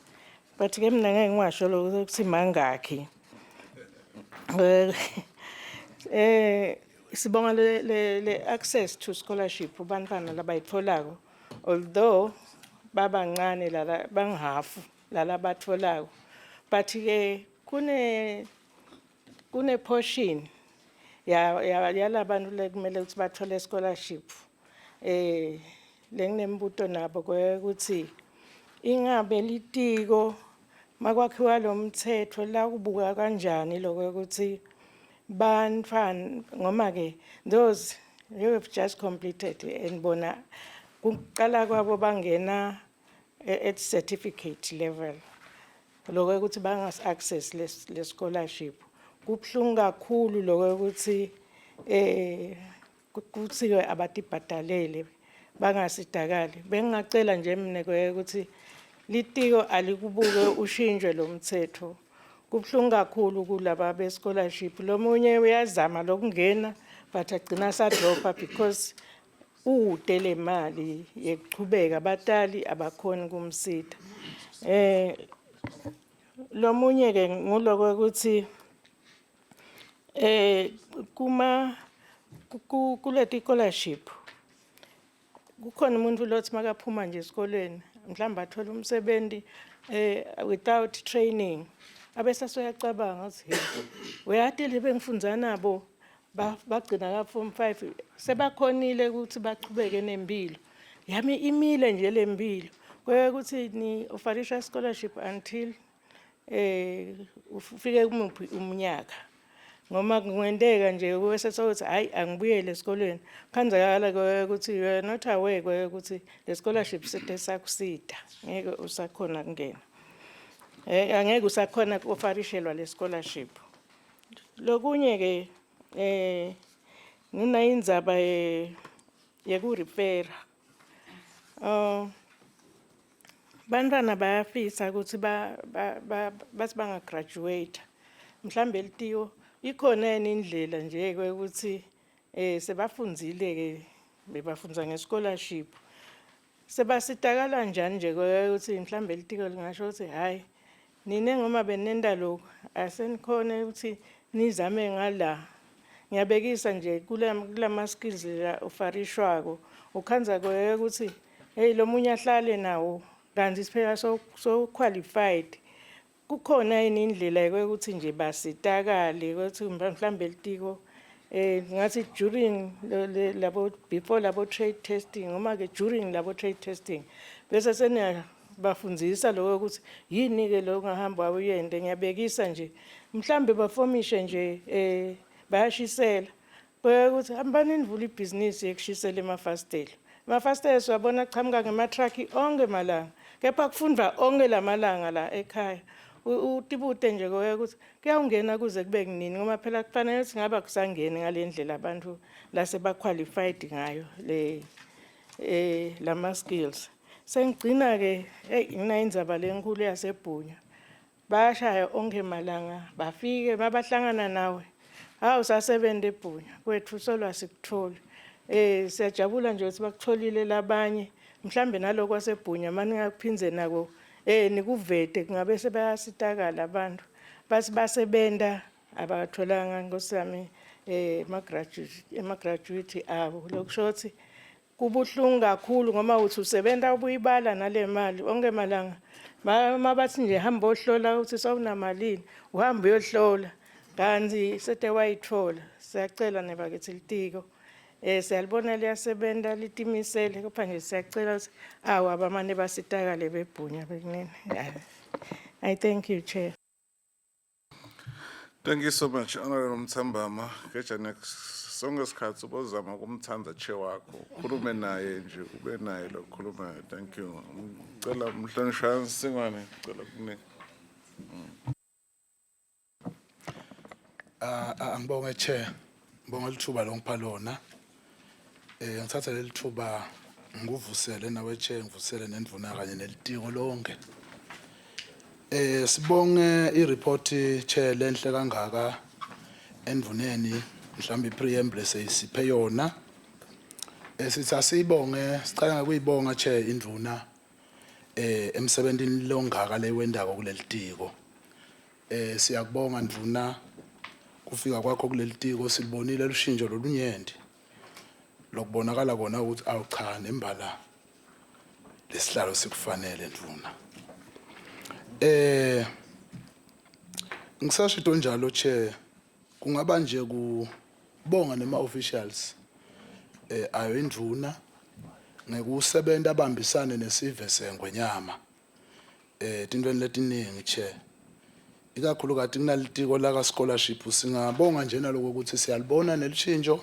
But ke mina ngeke ngiwasho lokho ukuthi mangakhi. Sibonga le access to scholarship bantwana labayitholako, although babancane lala bangihafu lala batholako, but ke kune portion ya yalabantu lekumele ukuthi bathole scholarship. Lenginembuto nabo ukuthi ingabe litiko makwakhiwa lo mthetho la kubuka kanjani lokho ukuthi bantwana, ngoma ke those who have just completed and bona kuqala kwabo bangena at certificate level, lokho ukuthi bangas access le scholarship, kubhlungu kakhulu lokho ukuthi kuthiwe abatibhadalele bangasidakali. Bengingacela nje mina ukuthi litiko alikubuke ushintshwe lo mthetho. Kubhlungu kakhulu kulaba be scholarship. Lomunye uyazama lokungena but agcina sadropa because ude le mali yekuchubeka, abatali abakhoni kumsita. Lomunye ke nguloko ukuthi kuma kuleti scholarship kukhona umuntu lothi makaphuma nje esikolweni, mhlawumbe athola umsebenzi without training, abese soyacabanga ukuthi, "Hey, uyati le bengifundza nabo bagcina ka form 5, sebakhonile ukuthi bachubeke nempilo yami, imile nje lempilo." Kuye ukuthi ni offerisha scholarship until ufike kumuphi umnyaka, ngoma kungenteka nje bese sokuthi, "Hayi, angibuyele esikolweni." Khanzakala ukuthi you are not aware ukuthi le scholarship sete sakusida, ngeke usakhona kungena, angeke usakhona ku-offerishelwa le scholarship. Lokunye ke, ngina indzaba ye yekurefera. Bantwana bayafisa ukuthi ba ba- ba- bathi bangagraduate mhlambe litiyo ikhona yini indlela nje ukuthi sebafundzile ke, bebafundza nge-scholarship, sebasitakala njani nje ukuthi mhlambe litiko lingasho ukuthi hayi, nine ngoba benenda lokhu, asenikhona ukuthi nizame ngala. Ngiyabekisa nje kulama skills la ufarishwako, ukhandza ukuthi hey, lo munye ahlale nawo kanti siphela so qualified. Kukhona yini indlela yokuthi nje basitakale ukuthi mhlambe litiko ngathi during labo before labo trade testing noma ke during labo trade testing bese seniyabafundzisa lokho ukuthi yini ke lo ungahamba uyende? Ngiyabekisa nje, mhlambe bafomishe nje, bayashisela ukuthi hambani nivule ibhizinisi yekushisela emafasitelo. Emafasitelo siwabona achamuka ngematraki onke malanga, kepha kufundwa onke lamalanga la ekhaya. Utibute nje koke ukuthi kuyawungena kuze kube kunini, ngoba phela kufanele ukuthi ngabe akusangeni ngale ndlela abantu laseba-qualified ngayo le lama skills. Sengigcina ke, hey, nginayo indzaba lenkulu yaseBhunya. Bayashaya onke malanga, bafike mabahlangana nawe, hawu, sasebenza eBhunya kwethu, solwa sikutholi. Siyajabula nje ukuthi bakutholile labanye, mhlambe naloko kwaseBhunya mani ngakuphindze nako nikuvete, kungabe sebayasitakala abantu bathi basebenta abakatholanga, nkosi yami, ema graduate abo. Lokusho ukuthi kubuhlungu kakhulu ngoba uthi usebenta ubuyibala nale mali onke malanga. Mabathi nje hamba ohlola ukuthi sawunamalini, uhamba uyohlola kanti sete wayithola. Siyacela nebakithi litiko, siyalibona liyasebenta, litimisele, kepha nje siyacela ukuthi awu, abamane basitakale beBhunya bekunene. I thank you, Chair. Thank you so much, Honorable Mthambama. Keja next sonke isikhathi ubozama ukumthanda chair wakho. Ukhulume naye nje, ube naye lo khuluma. Thank you. Ngicela umhlonishwa Nsingwane, ngicela kunika. Ah, angibonge Chair. Ngibonga lithuba longipha lona. Ngithatha leli thuba ngikuvusele nawe Chair, ngivusele nendvuna kanye nelitiko lonke. Sibonge i-report, Chair, lenhle kangaka endvuneni, mhlawumbe i-preamble seyisiphe yona. Sithi asibonge, sicela ngakuyibonga, Chair, indvuna emsebentini longaka lewendako kuleli tiko. Siyakubonga ndvuna, kufika kwakho kuleli tiko silibonile lushintsho lolunyenti lokubonakala kona ukuthi awu cha, nembala lesihlalo sikufanele, ndvuna. Ngisasho njalo, Chair, kungaba nje kubonga nema officials ayo indvuna ngekusebenza abambisane nesive sengwenyama tintweni letiningi, Chair, ikakhulukati kunalitiko laka scholarship. Singabonga nje naloko ukuthi siyalibona nelishintsho,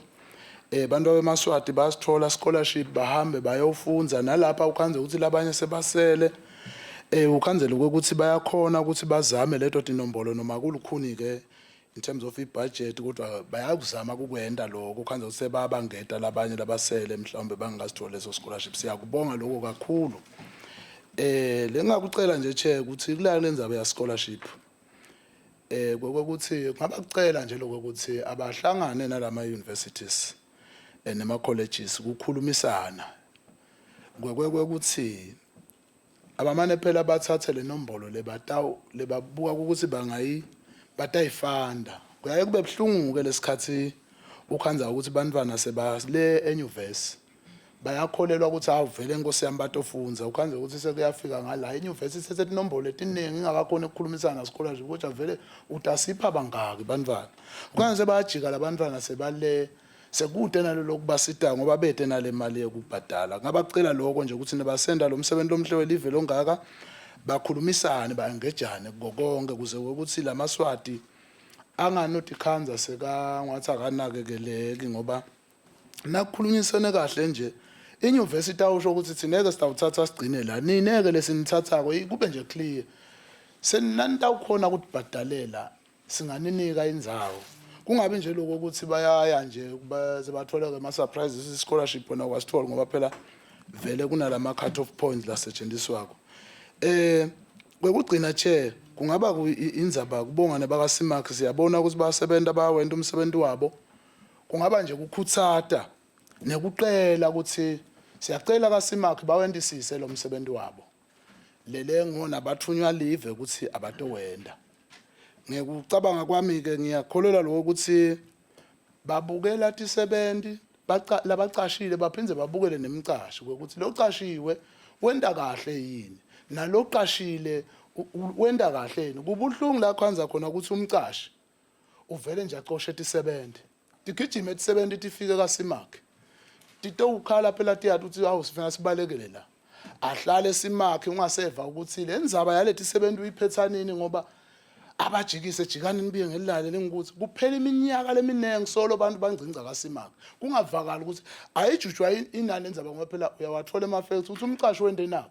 bantu bemaSwati bayasithola scholarship, bahambe bayofundza nalapha ukhandze ukuthi labanye sebasele, ukhandzele ukuthi bayakhona ukuthi bazame leto tinombolo noma kulukhuni ke in terms of i-budget, kodwa bayakuzama kukwenta lokho, ukhandze ukuthi sebabangeta labanye labasele mhlawumbe bangasitholi leso scholarship. Siyakubonga lokho kakhulu. Lengakucela nje, Chair, ukuthi kula lendzaba ya scholarship kokuthi kungaba kucela nje lokho ukuthi abahlangane nalama universities nema colleges kukhulumisana kwekwe ukuthi abamane phela bathathe le nombolo lebatawu lebabuka ukuthi bangayi batayifanda. Kuyaye kube buhlungu ke lesikhathi ukhandza ukuthi bantwana seba le enyuvesi bayakholelwa ukuthi hawu, vele inkosi yami batofundza, ukhandze ukuthi sekuyafika ngala enyuvesi setinombolo etiningi, ingakakhoni ukukhulumisana scholarship, kodwa vele utasipha bangaki bantwana? Ukhandze sebayajika labantwana sebale sekude nalelo kubasita ngoba bete nale mali yokubhadala. Ngabacela lokho nje ukuthi nibasenda lo msebenzi lomhle welive longaka, bakhulumisane, bayangejane konke kuze ukuthi lamaswati anganotikhandza seka ngathi akanakekeleki, ngoba nakukhulunyisene kahle nje inyuvesi awusho ukuthi thina-ke sitawuthatha sigcine la, nine-ke lesinithathako kube nje clear, senanitawukhona ukutibhadalela, singaninika indzawo. Kungabi nje lokho ukuthi bayaya nje baze bathole ke ama-surprises i-scholarship wona wasithola ngoba phela vele kunalama cut off points lasetshenziswako. Kwekugcina chair, kungaba indzaba kubonga nebakaSimakhe, siyabona ukuthi bayasebenza, bayawenta umsebenzi wabo. Kungaba nje kukhutsata nekucela ukuthi siyacela kaSimakhe bawendisise lo msebenzi wabo. Lele ngona bathunywa live ukuthi abatowenda. Ngekucabanga kwami ke ngiyakholelwa lokho ukuthi babukela tisebenti labacashile, baphindze babukele nemcashi ukuthi locashiwe wenta kahle yini, naloqashile wenta kahle yini. Kubuhlungu la kwanza khona ukuthi umcashi uvele nje acoshe tisebenti, tigijime tisebenti tifike kaSimakhe, titowukhala phela tiyati ukuthi awu sifuna sibalekele la. Ahlale Simakhe, ungaseva ukuthi le ndzaba yaleti sebenti uyiphethanini, ngoba abajikise jikani nibuye ngelilale lengukuthi kuphela iminyaka leminingi solo abantu bangcingca kaSimakhe, kungavakali ukuthi ayijujwa inani lenzaba, ngoba phela uyawathola ema-facts ukuthi umcashi wente nako,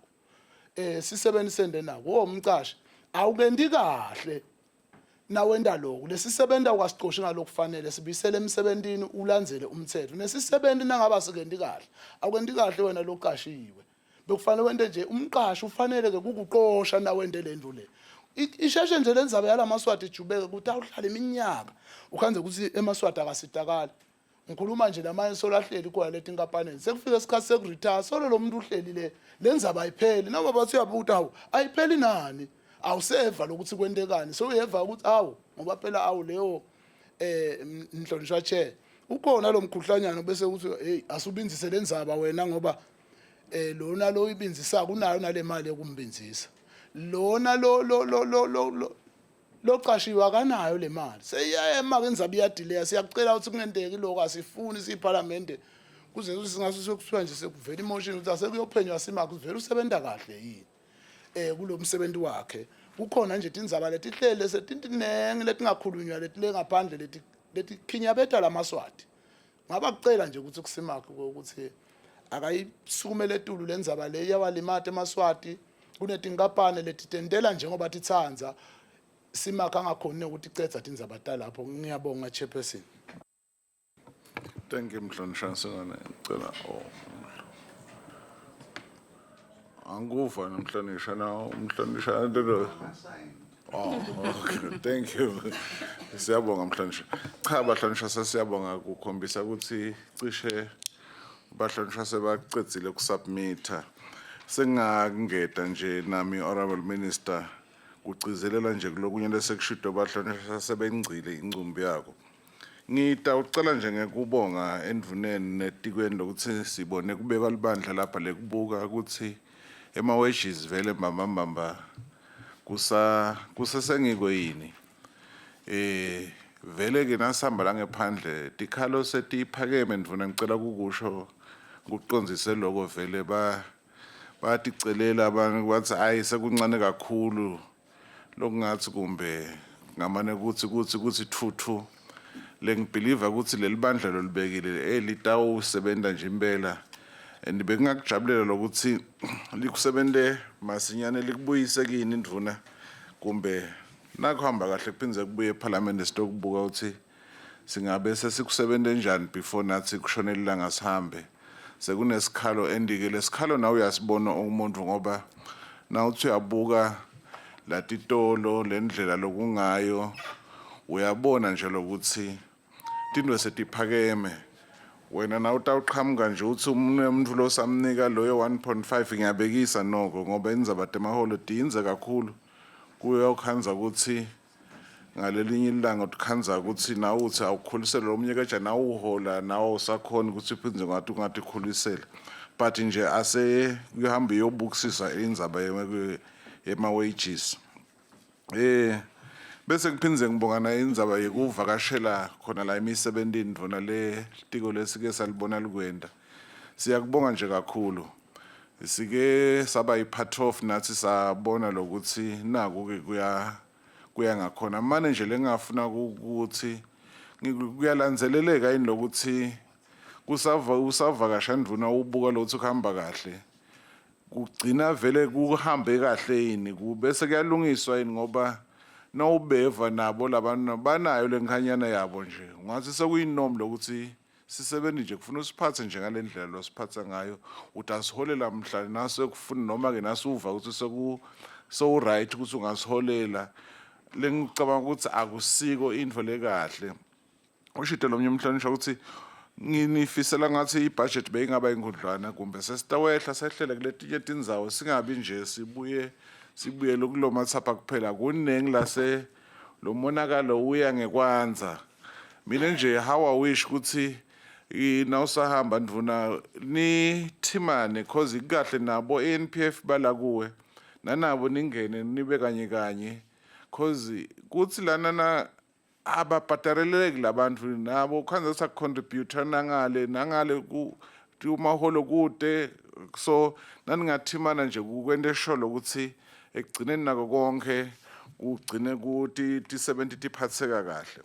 sisebenzi sende nako. Wo umcashi awukenti kahle nawenta lokhu, lesisebenza awukasicoshi ngalokufanele, sibuyisele emsebentini ulandzele umthetho. Nesisebenzi nangabe asikenti kahle, awukenti kahle wena loqashiwe, bekufanele wente nje. Umqashi ufanele ke kukuqosha nawente lento le. Isheshe nje lendzaba yalamaswati ijubeke ukuthi awuhlala iminyaka ukhanze ukuthi emaswati akasitakali. Ngikhuluma nje lamanye solahleli khona leti nkampaneni, sekufika isikhathi sekuretire, solo lo muntu uhleli le ndzaba ayipheli. Noma bathi uyabuta, hawu ayipheli nani, awuseva lokuthi kwentekani, sewuyeva ukuthi awu ngoba phela awu leyo mhlonishwa chair ukhona lo mkhuhlanyana, bese uthi hey asubinzise lendzaba wena, ngoba lona lo ibinzisa kunayo nale mali yokumbinzisa lona lo lo lo lo lo locashiwe akanayo le mali, seyiyema ke indzaba, iyadileya. Siyakucela ukuthi kungenteki lokho, asifuni siyiphalamende kuze kuthi singaso sekuthiwa nje sekuvela imotion ukuthi asekuyophenywa Simakhe vele usebenta kahle yini kulo msebenzi wakhe. Kukhona nje tindzaba letihlele setintinengi letingakhulunywa letile ngaphandle leti letikhinyabeta lamaswati. Ngaba kucela nje ukuthi kuSimakhe ukuthi akayisukumele etulu lendzaba le, iyawalimata emaswati. Kunetinkampani letitentela njengoba titsandza, Simakhe angakhoni ukuthi icedza tindzaba talapho. Ngiyabonga, chairperson. Thank you, Mhlonishwa Nsingwane. Ngicela, oh. Angikuva nomhlonishwa na umhlonishwa. Oh, okay. Thank you. Siyabonga mhlonishwa. Cha bahlonishwa, sesiyabonga kukhombisa ukuthi cishe bahlonishwa sebacedzile kusubmita. Sengingangeta nje nami, honorable minister, kugcizelela nje kulokunye lesekushido bahlonishwa sebengcile incumbi yako. Ngitawucela nje ngekubonga endvuneni netikweni lokuthi sibone kubekwa libandla lapha lekubuka ukuthi ema-wages vele mbamba mbamba kusa kusesengiko yini. Vele ke nasihamba la ngephandle tikhalo setiphakeme, ndvuna, ngicela kukusho kucondzise lokho. Vele ba bayaticelela abantu, bathi hayi sekuncane kakhulu, lokungathi kumbe ngamane kuthi thuthu. Lengibhiliva ukuthi leli bandla lolibekile litawusebenta nje impela, and bekungakujabulela lokuthi likusebente masinyane, likubuyise kini indvuna, kumbe nakuhamba kahle kuphindze kubuye ephalamende sitokubuka ukuthi singabe sesikusebente njani before nathi kushonela ilanga sihambe. Sekunesikhalo, and-ke lesikhalo nawe uyasibona umuntu, ngoba nawuthi uyabuka latitolo lendlela lokungayo, uyabona nje lokuthi tintfo setiphakeme. Wena nawe utawuqhamuka nje uthi umuntu losamnika loyo 1.5, ngiyabekisa noko ngoba indzaba temaholo tiyindze kakhulu, kuyokhandza ukuthi ngalelinye ilanga utikhandza ukuthi nawe uthi awukhulisele lo munye keja nawe uhola nawe usakhona ukuthi uphindze ngathi ungatikhulisela. But nje ase kuhambe iyobukisisa indzaba yema-wages. Bese kuphindze ngibonga nayo indzaba yekuvakashela khona la emisebentini, ndvuna, le tiko lesike salibona likwenda. Siyakubonga nje kakhulu. Sike saba i-part of nathi, sabona lokuthi naku ke kuya ngakhona. Manje nje lengafuna ukuthi kuyalandzeleleka yini lokuthi kusava usavakasha ndvuna, ubuka lokuthi kuhamba kahle, kugcina vele kuhambe kahle yini, bese kuyalungiswa yini, ngoba Nawubeva nabo labantu banayo lenkhanyana yabo nje, ungathi sekuyinorm lokuthi sisebenzi nje kufuna usiphathe nje ngale ndlela losiphatha ngayo, utasiholela mhla nasekufuna noma-ke nasuva ukuthi sewu-right ukuthi ungasiholela. Lengicabanga ukuthi akusiko intfo lekahle. Ushide lo mnye umhlonishwa ukuthi nginifisela ngathi ibudget beyingaba inkudlwana kumbe sesitawehla sehlele kuletinye tindzawo, singabi nje sibuye sibuyele kulo matsapha kuphela. Kuningi lase lo monakalo uya ngekwandza. Mina nje how I wish ukuthi nawusahamba ndvuna nithimane, cause ikahle nabo NPF bala kuwe nanabo ningene nibe kanye kanye, cause kuthi lana na ababhadareleki labantu nabo khanze sacontribute nangale nangale ku umaholo kude. So naningathimana nje kukwenta esholo ukuthi ekugcineni nako konke kugcine kuti tisebenti tiphatheka kahle.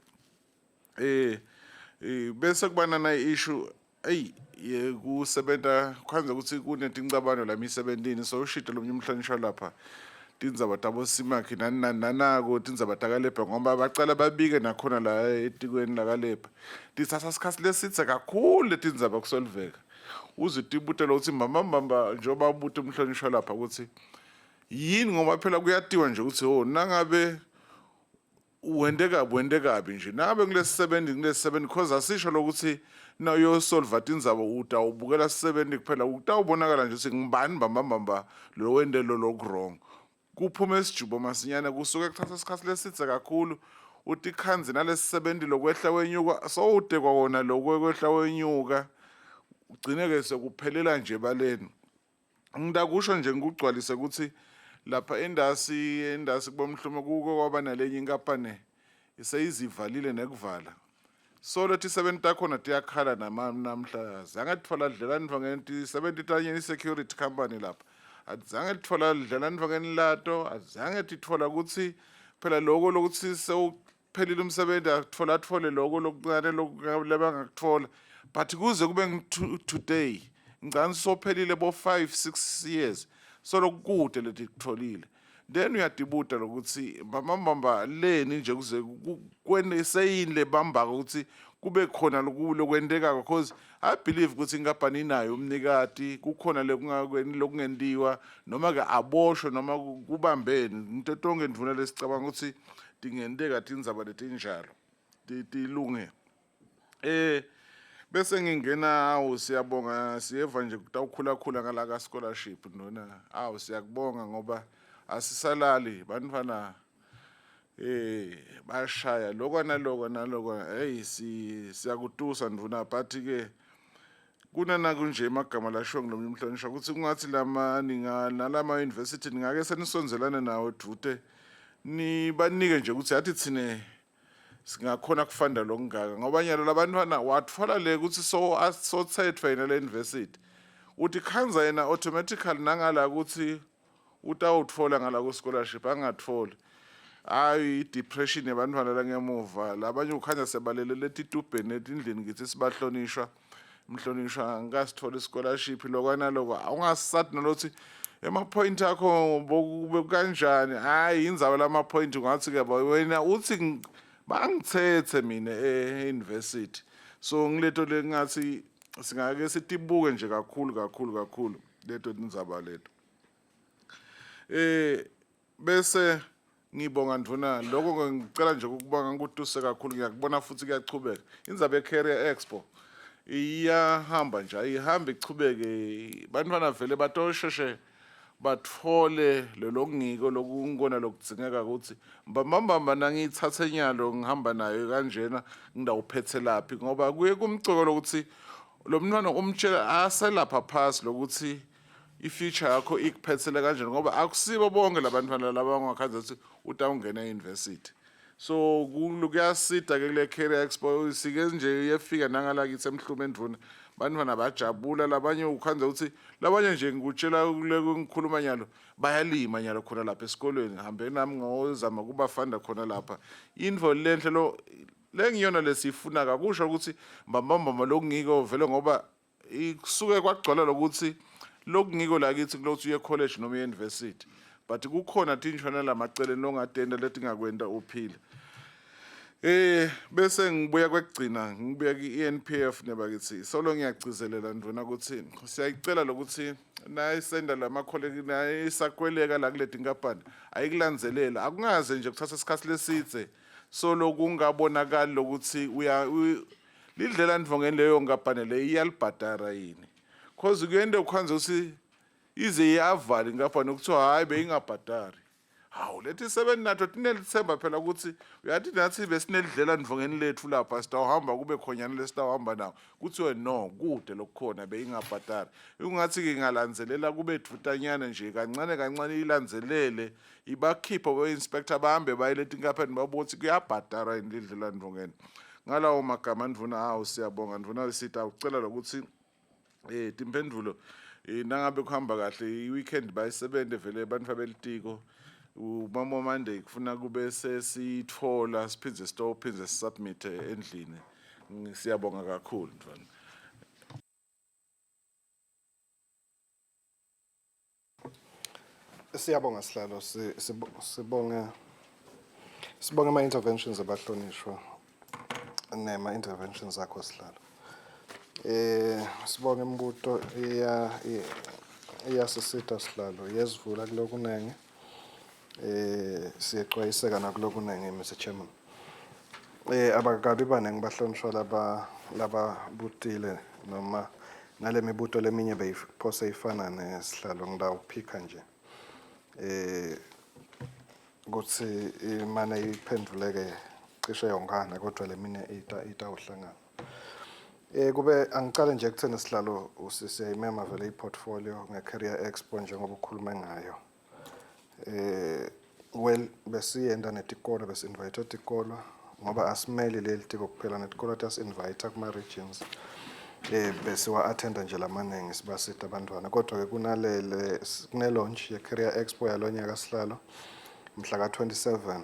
Bese kubana na issue ey yekusebenta, khanze ukuthi kunetincabano la emisebentini. So ushito lomnye umhlonishwa lapha tindzaba tabo simakhi nani nani nanako tindzaba takalebha, ngoba bacala babike nakhona la etikweni lakalebha titsatsa sikhatsi lesidze kakhulu letindzaba kusolveka. Uze utibutele ukuthi mbamba mbamba, njengoba ubuta umhlonishwa lapha ukuthi yini, ngoba phela kuyatiwa nje ukuthi oh, nangabe wente kabi wente kabi nje, nangabe kulesisebenzi kulesisebenzi, cause asisho lokuthi nawuyosolva tindzaba utawubukela sisebenzi kuphela, utawubonakala nje ukuthi ngibani mbamba mbamba lo wente lo loku wrong. Kuphume isijubo masinyane, kusuke kuthatha isikhathi lesidze kakhulu utikhandze nalesisebenzi lokwehla wenyuka, sowude kwawona lokho kwehla wenyuka, ugcine-ke sekuphelela nje ebaleni. Ngitakusho nje ngikugcwalise ukuthi lapha endasi endasi kubomhlume kuke kwaba nalenye inkampani seyizivalile nekuvala. Solo tisebenti takhona tiyakhala namhla, zange titfola dlelani ntfongeni tisebenti tanye i-security company lapha, azange titfola dlelani ntfongeni lato, azange titfola ukuthi phela loko lokuthi sewuphelile umsebenzi atfola atfole loko lokuncane labangakutfola. But kuze kube today ngicabanga sophelile bo 5 6 years solo kude letikutfolile. Then uyadibuta lokuthi mbambambamba leni nje kuze kwene seyini lebambako ukuthi kube khona lokwentekako, because I believe ukuthi inkampani inayo umnikati, kukhona lokungentiwa noma ke aboshwe noma kubambeni into tonke ndvuna lesicabanga ukuthi tingenteka tindzaba letinjalo tilunge. Bese ngingena, awu siyabonga, siyeva nje kutawukhula khula ngala ka scholarship ndona. Awu siyakubonga ngoba asisalali bantfwana bashaya lokho naloko naloko. Hey, si siyakutusa ndvuna, but ke kunana kunje emagama lashiwo ngilomnye umhlonishwa ukuthi kungathi lama ninga nalama university ningake senisonzelane nawo dvute, nibanike nje ukuthi yathi thine singakhona kufanda lokungaka, ngoba nyalo labantwana watfola le ukuthi so asothetfwa yena le university, uthi khanza yena automatically nangala ukuthi utawutfola ngala ku scholarship angatfoli. Hayi, i-depression yabantwana la ngemuva labanye ukhanya sebalele letitubheni etindlini ngithi sibahlonishwa mhlonishwa ngikasithola i-scholarship lokwana loko, awungasati nolothi ema-point akho kanjani. Hhayi, indzaba lama-point ungathi-ke wena uthi bangithethe mina e-university. So ngileto lengathi singake sitibuke nje kakhulu kakhulu kakhulu leto tindzaba leto. Bese ngibonga ndvuna, lokho ngicela nje ukubonga ngikutuse kakhulu. Ngiyakubona futhi kuyachubeka indzaba ye-Career Expo, iyahamba nje, ayihambe ichubeke, bantwana vele batosheshe batfole lolokungiko lokungikona lokudzingeka ukuthi mbambambamba nangiyitsatse nyalo ngihamba nayo kanjena ngidawuphethelaphi, ngoba kuye kumcoko lokuthi lo mntwana umtshela aselapha phasi lokuthi i-future yakho ikuphethele kanjani, ngoba akusibo bonke labantwana laba bangakhanza ukuthi utawungena e-university. So kuyasida ke kule Career Expo, sike nje iyefika nangala kithi emhlume ndvuna, bantwana bajabula. Labanye ukhanza ukuthi labanye nje ngikutshela kule ngikhuluma nyalo bayalima nyalo khona lapha esikolweni, ngihambe nami ngozama kubafanda khona lapha. Intfo lenhle lo lengiyona lesiyifuna kakusho ukuthi mbambambamba lokungiko vele, ngoba kusuke kwagcwala lokuthi lokungiko la kithi kulokuthi uye college noma uye university. But kukhona tinshwana lamaceleni longatenta letingakwenta uphile. Bese ngibuya kwekugcina, ngibuya ki-ENPF nebakithi. Solo ngiyagcizelela ndvuna ukuthi siyayicela lokuthi nayisenda lamakholeki nayisakweleka la kule tinkampani ayikulandzelela, akungaze nje kuthatha isikhathi lesidze solo kungabonakali lokuthi uya lidlela ndvongeni leyo nkampani leyo iyalibhadara yini, cause kuyente ukhandze ukuthi ize iyavala inkampani kuthiwa hhayi beyingabhadari. Hawu, leti sebenzi nato tinelithemba phela ukuthi uyathi nathi besinelidlela ndvongeni lethu lapha, sitawuhamba kube khonyana lesitawuhamba nawo, kuthiwe no, kude lokukhona, beyingabhadari. Ingathi-ke ingalandzelela kube dvutanyana nje kancane kancane, ilandzelele ibakhiphe bo-inspector bahambe baye letinkampani babuke ukuthi kuyabhadara yini lidlela ndvongeni. Ngalawo magama ndvuna, awu siyabonga ndvuna, sitawucela lokuthi timphendvulo nangabe kuhamba kahle i-weekend bayisebente vele abantu abelitiko, umama Monday kufuna kube sesitfola siphindze sitowuphindze sisubmit endlini. Siyabonga kakhulu mntwana. Siyabonga sihlalo, sibonge ama interventions abahlonishwa nema interventions akho sihlalo. Sibonge imibuto, iya iyasisita sihlalo, iyasivula kulokunengi. Siyexwayiseka nakulokunengi, Mr Chairman. Abakabi baningi bahlonishwa laba lababutile noma nale mibuto leminye beyiphose ifana nesihlalo, ngitawuphika nje. Kutsi imane iphendvuleke cishe yonkana, kodwa lemine ita itawuhlangana. Kube angicale nje kutheni sihlalo, siyayimema vele i-portfolio nge-Career Expo njengoba ukhulume ngayo. Well, besiyenda netikolo, besi-invite tikolo ngoba asimeli leli tiko kuphela, netikolo tasi-invite kuma-regions. Besiwa attenda nje lamaningi, sibasita abantwana, kodwa ke kunalele kune launch ye Career Expo yalonyaka sihlalo, mhla ka 27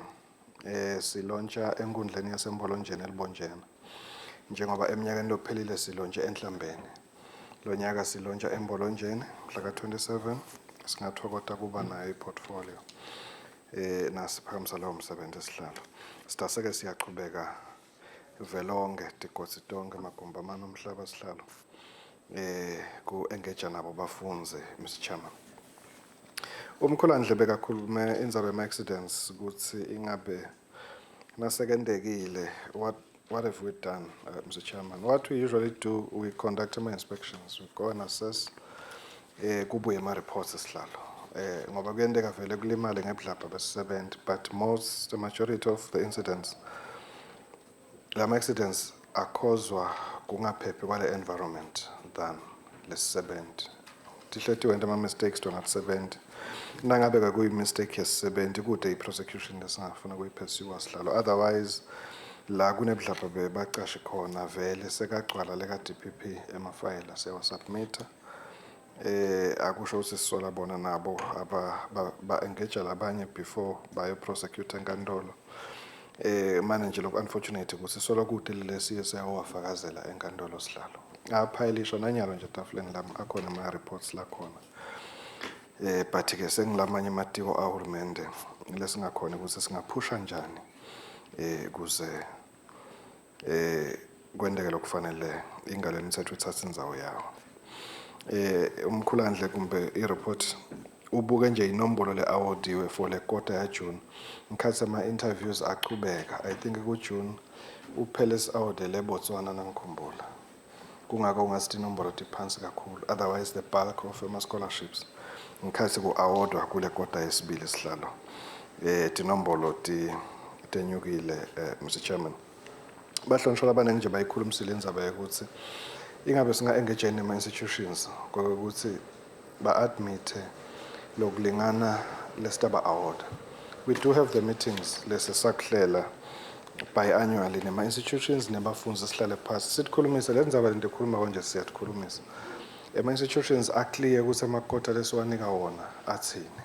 silauncha enkundleni yaseMbolonjeni eLibonjeni, njengoba eminyakeni lophelile silaunche eNhlambeni. Lonyaka silauncha eMbolonjeni mhla ka 27. Singathokota kuba nayo iportfolio nasiphakamisa lowo msebenzi esihlalo. Sidaseke siyachubeka velonke, tigodzi tonke, magumbi amane omhlaba sihlalo, ku engage nabo bafunze, Mr Chairman. Umkhulandle bekakhulume indzaba yema accidents ukuthi ingabe nasekendekile what have we done, Mr Chairman? What we usually do, we conduct ama inspections, we go and assess, kubuye ama reports sihlalo, ngoba kuyenteka vele kulimale ngebudlabha besisebenzi, but most the majority of the incidents, lama accidents akhozwa kungaphephi kwale environment than lesisebenzi. Tihleti wenta ama mistakes to ngakusebenzi. Nangabe ke kuyi mistake yesisebenzi, kude i-prosecution lesingafuna kuyipursue sihlalo. Otherwise la kunebudlabha bebacashe khona vele sekagcwala leka DPP emafayela, siyawasubmita. Akusho ukuthi sisola bona, nabo aba ba engage labanye before bayo prosecute enkantolo. Manje nje lokhu unfortunate ukuthi solo kude lesiye siyawafakazela enkantolo sihlalo. Aphayilisha nanyalo nje etafuleni lami akhona ama reports la khona. But ke sengilamanye amatiko ahulumende lesingakhona ukuthi singaphusha njani kuze kwenteke lokufanele, ingalo yemithetho ithathe indzawo yawo. Umkhulandle kumbe i-report ubuke nje inombolo le-awardiwe for le quarter ya June. Ngikhathi ama interviews achubeka, I think ku June uphele si-awardele eBotswana nangikhumbula. Kungako ungathi inombolo tiphansi kakhulu, otherwise the bulk of ama scholarships ngikhathi ku-awardwa kule quarter yesibili sihlalo, tinombolo ti tenyukile, Mr Chairman. Bahlonishwa labaningi nje bayikhulumisile indzaba yokuthi ingabe singa-engage nema-institutions kokuthi ba-admit lokulingana lesitaba award. We do have the meetings lesisakuhlela biannually nema-institutions nebafunzi, sihlale phasi sitikhulumise le ndzaba lento ekhuluma konje, siyatikhulumisa. Ema-institutions aclear ukuthi amakota lesiwanika wona athini,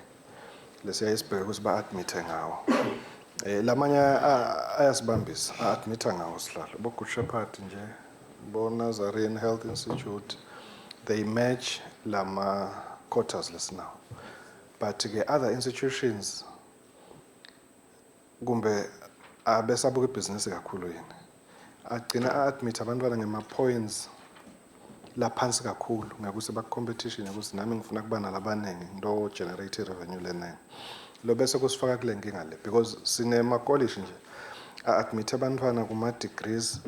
lesiyaye sibheke ukuthi ba-admithe ngawo. Lamanye ayasibambisa, a-admitha ngawo sihlalo, bo Good Shepherd nje, bo Nazarene Health Institute, they match lama quotas lesinawo. But ke other institutions kumbe abesabuka ibhizinisi kakhulu yini, agcina a-admit abantwana ngema-points laphansi kakhulu ngekuthi baku-competition ukuthi nami ngifuna kuba nalabaningi ngito generate i-revenue leningi. Lo bese kusifaka kule nkinga le, because sinemakolishi nje a-admit abantwana kuma-degrees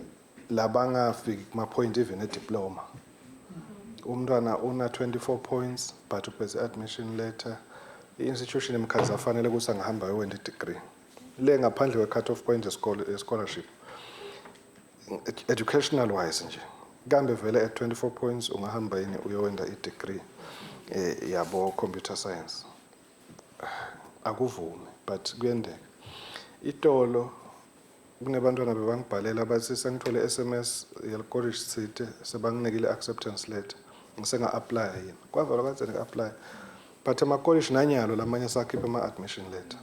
labangafiki kuma-point even e-diploma. Umntwana una 24 points but uphethe admission letter, i-institution emkhathi afanele ukuthi angahamba ayokwenza i-degree le ngaphandle kwe-cut off point ye-scholarship. Educational wise nje, kambe vele at 24 points ungahamba yini uyowenda i-degree yabo computer science? Akuvumi, but kuyendeka. Itolo kunebantwana bebangibhalela bathi sengithole SMS yelicollege site, sebanginikile acceptance letter, ngisenga-apply yini? Kwavalwa kadzeni ku-apply, but amakolishi nanyalo lamanye sakhipha ama-admission letter.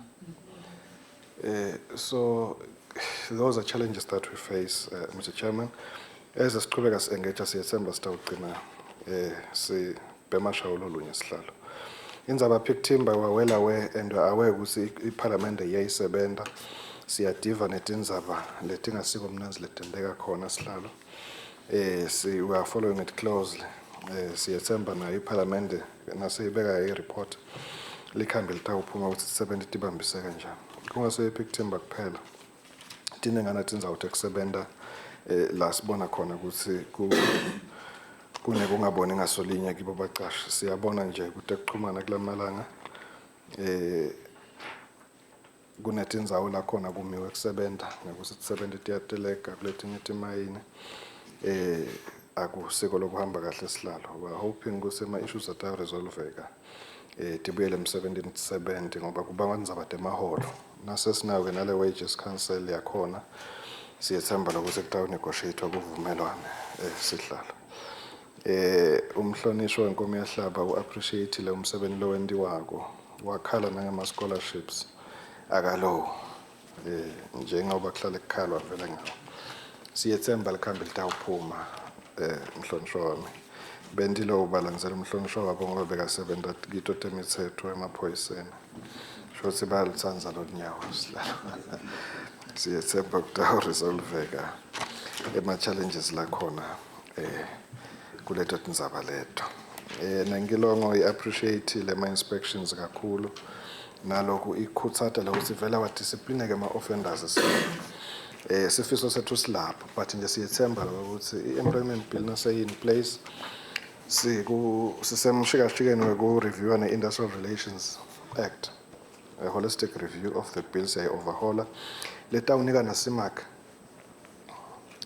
So those are challenges that we face, Mr. Chairman. As siqhubeka si-engage, siyethemba sitawugcina sibhema shawulo olunye, sihlalo. Indzaba Pick Timber, we are well aware and we are aware ukuthi iphalamende iyayisebenza. Siyadiva netindzaba letingasiko mnandzi letenteka khona, sihlalo. Si we are following it closely. Siyethemba nayo iphalamende naseyibeka i-report likhambe litawuphuma ukuthi sisebenze tibambise kanjani. Kungase Pick Timber kuphela. Tinengana tindzawo tekusebenta la sibona khona ukuthi ku kunekungaboni ngasolinye kibo bacashi. Siyabona nje kutekuchumana kulamalanga kunetindzawo la khona kumiwe kusebenta ngekuthi tisebenti tiyateleka kuletinye timayini. Akusiko lokuhamba kahle, sihlalo. We are hoping ukuthi ama issues ataresolveka, tibuyele emsebentini tisebente, ngoba kuba indzaba temaholo nasesinayo ke nale wages council yakhona. Siyethemba lokuthi kutawu negotiate kuvumelwane, sihlalo. Umhlonishwa wenkomo yahlaba uappreciate le umsebenzi lowentiwako, wakhala nangama scholarships akalo njengoba kuhlale kukhalwa vele ngawo. Siyethemba likhambi litawuphuma. Mhlonishwa wami bentilo ubalandzela umhlonishwa wabo ngoba bekasebenta kito temitsetfo emaphoyiseni, shothi bayalutsanza lolunyawo, sihlalo. Siyethemba kutawuresolveka ema-challenges lakhona kuleto tindzaba leto. Nengilongo i-appreciate lema-inspections kakhulu, naloku ikhutsata lokuthi vele awadisciplineke ama-offenders. Sifiso sethu silapho, but nje siyethemba ukuthi i-employment bill nase in place, siku sisemshikashikeni weku-reviewa ne-Industrial Relations Act, a holistic review of the bill. Siyayi-overhaula letawunika naSimac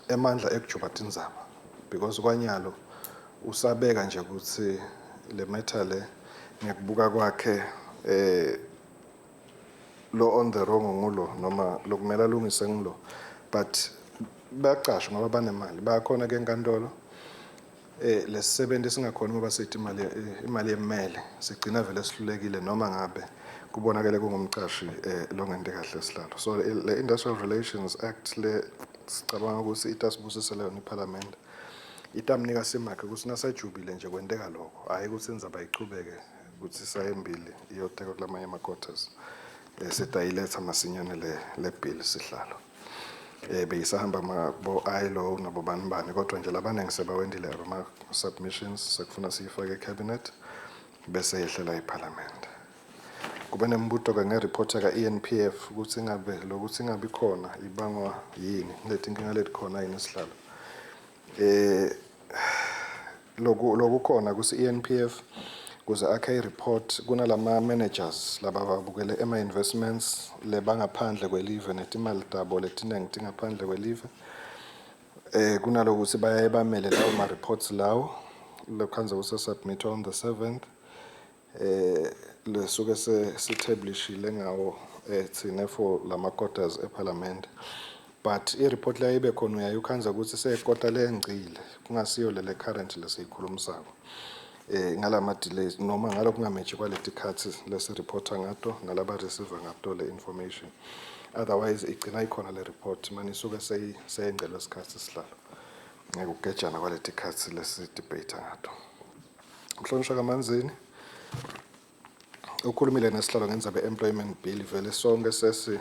emandla ekujuba tindzaba, because kwanyalo usabeka nje ukuthi le matter le ngekubuka kwakhe lo on the wrong ngulo noma lokumele alungise ngilo, but bayacasha ngoba banemali, bayakhona ke enkantolo. Lesisebenzi singakhona ngoba sithi imali yemele sigcina vele sihlulekile noma ngabe kubonakele kungumcashi longente kahle, sihlalo. So le Industrial Relations Act le sicabanga ukuthi itasibusisele yona iParliament, itamnika simakhe ukuthi nasajubile nje kwenteka lokho, hayi ukuthi indzaba ichubeke ukuthi sayembili iyoteka kulamanye ama-quarters. Sitayiletha masinyane le bill, sihlalo. Beyisahamba bo ILO nabo bani bani, kodwa nje labaningi sebawendile ama submissions, sekufuna siyifake ecabinet bese yehlela eParliament. Kube nembuto ke ngereport ka ENPF ukuthi ingabe lokuthi ingabi khona ibangwa yini, leti inkinga letikhona yini, sihlalo. Loku lokukhona kusi ENPF kuze akhe i-report kunalama managers laba babukele ema investments lebangaphandle kwelive netimali tabo letiningi tingaphandle kwelive. Kunalokuthi bayaye bamele lawo ma reports lawo lokhanze kuse submit on the 7th lesuke sithablishile ngawo thine for lama quarters eParliament, but i-report leyo ibe khona uyayukhanza ukuthi seyikota lengcile kungasiyo lele current lesiyikhulumisako ngalama delays noma ngalokungamatchi kwaleti khathi lesireporta ngato nalaba receive ngato le information. Otherwise igcina ikhona le report manje isuke seyengcelwe isikhathi, sihlalo, ngekugejana kwaleti khathi lesi debate ngato. Mhlonishwa kaManzini. Ukhulumile nesihlalo ngendzaba employment bill, vele sonke sesi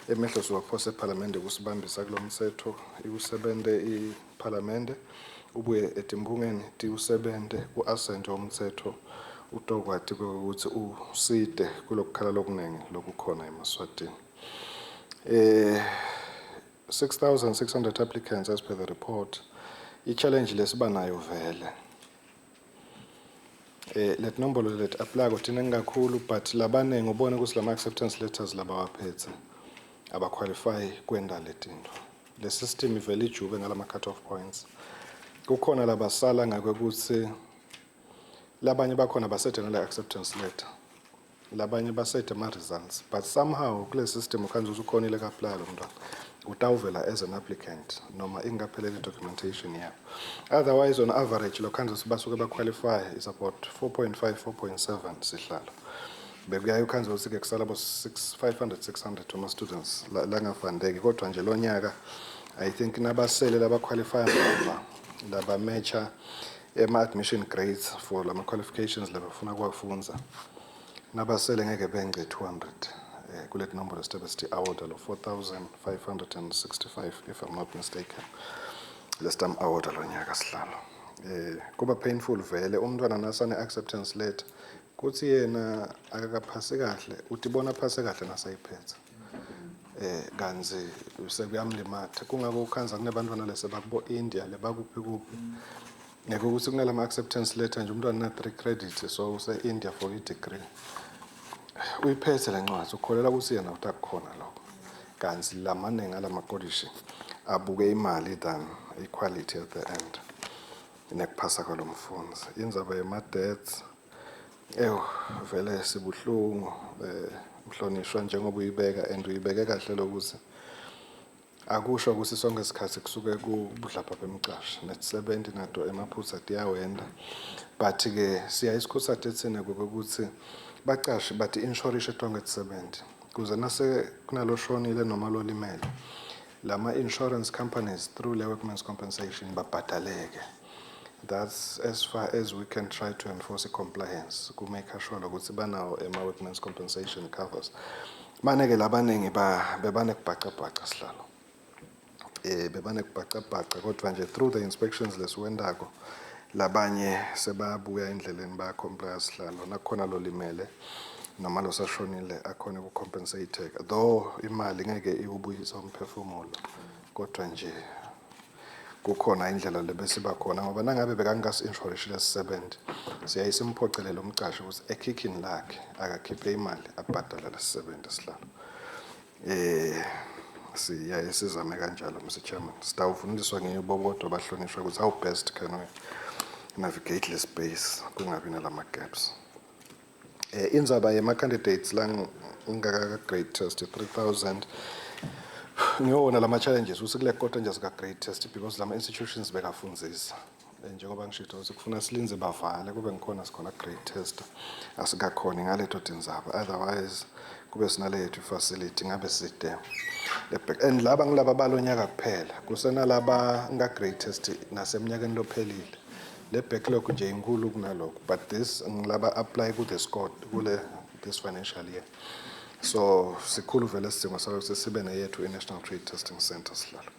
emehlo siwaphosa ephalamende kusibambisa kulomtsetfo, ikusebente iphalamende, ubuye etimbungeni tiwusebente ku-asente umtsetfo utokwati ukuthi usite kulokukhala lokunengi lokukhona emaswatini. 6600 applicants as per the report. I-challenge lesiba nayo vele, let nombolo let apply kotinengi kakhulu, but labanengi ubone ukuthi lama acceptance letters labawaphethe abaqualify kwenda letinto. Le system ivele ijube ngalama cut off points. Kukhona labasala ngakwekuthi labanye bakhona basete nale acceptance letter, labanye basete ama results, but somehow kule system ukhanza ukuthi ukhonile ku-apply lo mntwana, utawuvela as an applicant noma ingapheleli documentation yabo. Otherwise, on average lokhanza ukuthi basuke baqualify is about 4.5, 4.7, sihlalo. Bekuyaye ukhanza ukuthi-ke kusala bo 6 500, 600 ama-students langafandeki. Kodwa nje lo nyaka I think nabasele labaqualify mbamba labamatcha ema-admission grades for lama-qualifications labafuna kuwafunza, nabasele ngeke benge 200 kuleti nombolo sitebe sithi award lo 4565, if I'm not mistaken, lesitam award lo nyaka, sihlalo. Kuba painful vele umntwana nasane acceptance letter kuthi yena akakaphasi kahle, utibona phase kahle nasayiphethe, kanzi sekuyamlimatha. Kungako ukhanza kunebantwana lesebakubo India, lebakuphi kuphi, ngeke ukuthi kunalama acceptance letter nje, umntwana na 3 credit, so use India for i degree, uyiphethe lencwadi, ukholelwa ukuthi yena utakukhona lokho, kanti lamaningi alamakolishi abuke imali than equality at the end nekuphasa kwalo mfundzi. Indzaba yema-deaths, ewu, vele sibuhlungu, mhlonishwa, njengoba uyibeka and uyibeke kahle lokuthi akusho ukuthi sonke isikhathi kusuke kubudlapha bemcasha netisebenzi nato emaphutha tiyawenda, but-ke siyaye sikhutsate thina ukuthi bacashi bathi insurishe tonke tisebenzi kuze nase kunaloshonile noma lolimele, lama insurance companies through le workmen's compensation babhadaleke. That's as far as we can try to enforce i-compliance, kumake sure ukuthi banawo ema-workmen's compensation covers. Mane-ke labaningi bebanekubhacabhaca, sihlalo, bebanekubhacabhaca, kodwa nje through the inspections lesiwendako labanye sebabuya endleleni, bayacomply, sihlalo. Nakhona lolimele noma losashonile akhona ukucompensateka, though imali ngeke iwubuyise umphefumulo, kodwa nje kukhona indlela lebesiba khona, ngoba nangabe bekangasi-insurishile sisebenzi, siyaye simphocelele umcashi ukuthi ekhikhini lakhe akakhiphe imali abhadale lesisebenzi, sihlalo. Siyaye sizame kanjalo, Mr Chairman. Sitawufundiswa ngibo bodwa bahlonishwa ukuthi how best can we navigate le space kungabi nalama gaps. Indzaba yema candidates la ngaka grade test 3000, ngiwona lama challenges ukuthi kule kota nje sika grade test, because lama institutions bekafundzisa. Njengoba ngishito ukuthi kufuna silinze bavale kube ngikhona sikhona grade test, asikakhoni ngaleto tindzaba, otherwise kube sinalethu facility ngabe side and laba ngilaba balonyaka kuphela, kusenalaba nga grade test naseminyakeni lophelile. Le backlog nje inkulu kunalokho, but this ngilaba apply ku the score kule this financial year, so sikhulu vele isidingo salokho sibe neyethu i-National Trade Testing Center, sihlalo.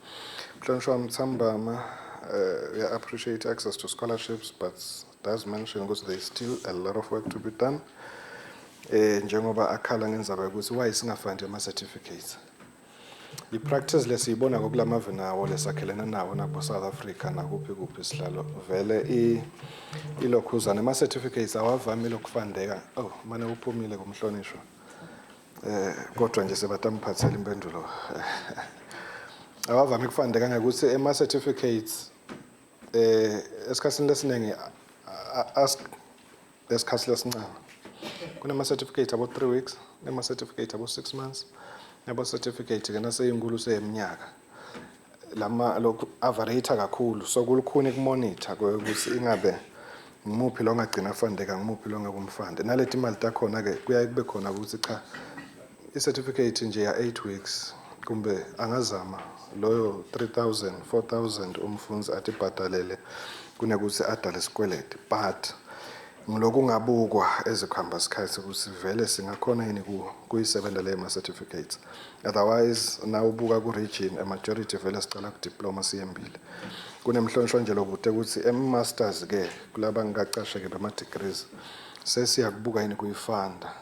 Mhlonishwa Mthambama we appreciate access to scholarships but does mention ukuthi there is still a lot of work to be done, njengoba akhala ngenzaba ukuthi why singafandi ama certificates. I-practice lesiyibona kokulamave nawo lesakhelene nawo nakubo South Africa nakuphi kuphi, sihlalo, vele ilokhuzana ama certificates awavamile ukufandeka. Oh, mane uphumile kumhlonishwa, kodwa nje sebatamphathela impendulo. Awavami kufandeka ngekuthi ema certificates esikhatsini lesiningi ask esikhathi lesincane. Kunama certificate abo 3 weeks, kunama certificate abo 6 months, nabo certificate ke naseyinkulu seyeminyaka, lama lokhu avarate kakhulu, so kulukhuni kumonitor ukuthi ingabe ngimuphi lo ongagcina afandeka, ngimuphi lo ongekumfande. Naleti imali takhona ke kuyaye kube khona ukuthi cha, i-certificate nje ya 8 weeks kumbe angazama loyo 3000, 4000 umfundzi athi bhadalele kunekuthi adale isikwelede. But Ngilokungabukwa ezikuhamba sikhathi ukuthi vele singakhona yini kuyisebenta leyo ma-certificates. Otherwise nawubuka ku-region, a majority vele sicala ku-diploma siyembili. Kunemhlonishwa nje lokude ukuthi em-masters ke kulaba ngikacashe-ke bama-degrees sesiyakubuka yini kuyifanda.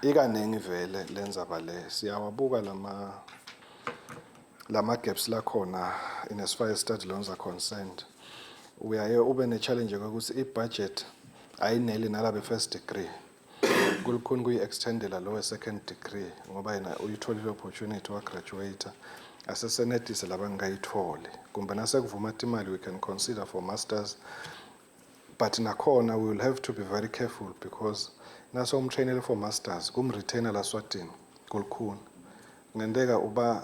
Ikaningi vele lenzaba le siyawabuka lama gaps lakhona in as far as study loans are concerned. Uyaye ube ne-challenge yokuthi i-budget ayineli nalabe first degree, kulukhuni kuyi-extendela lo we-second degree ngoba yena uyitholile opportunity wa-graduate, asesenetise labangakayitholi. Kumbe nasekuvuma imali, we can consider for masters, but nakhona we will have to be very careful because naso umtrainele for masters, kumretainer laswatini kulukhuni. Kungenteka uba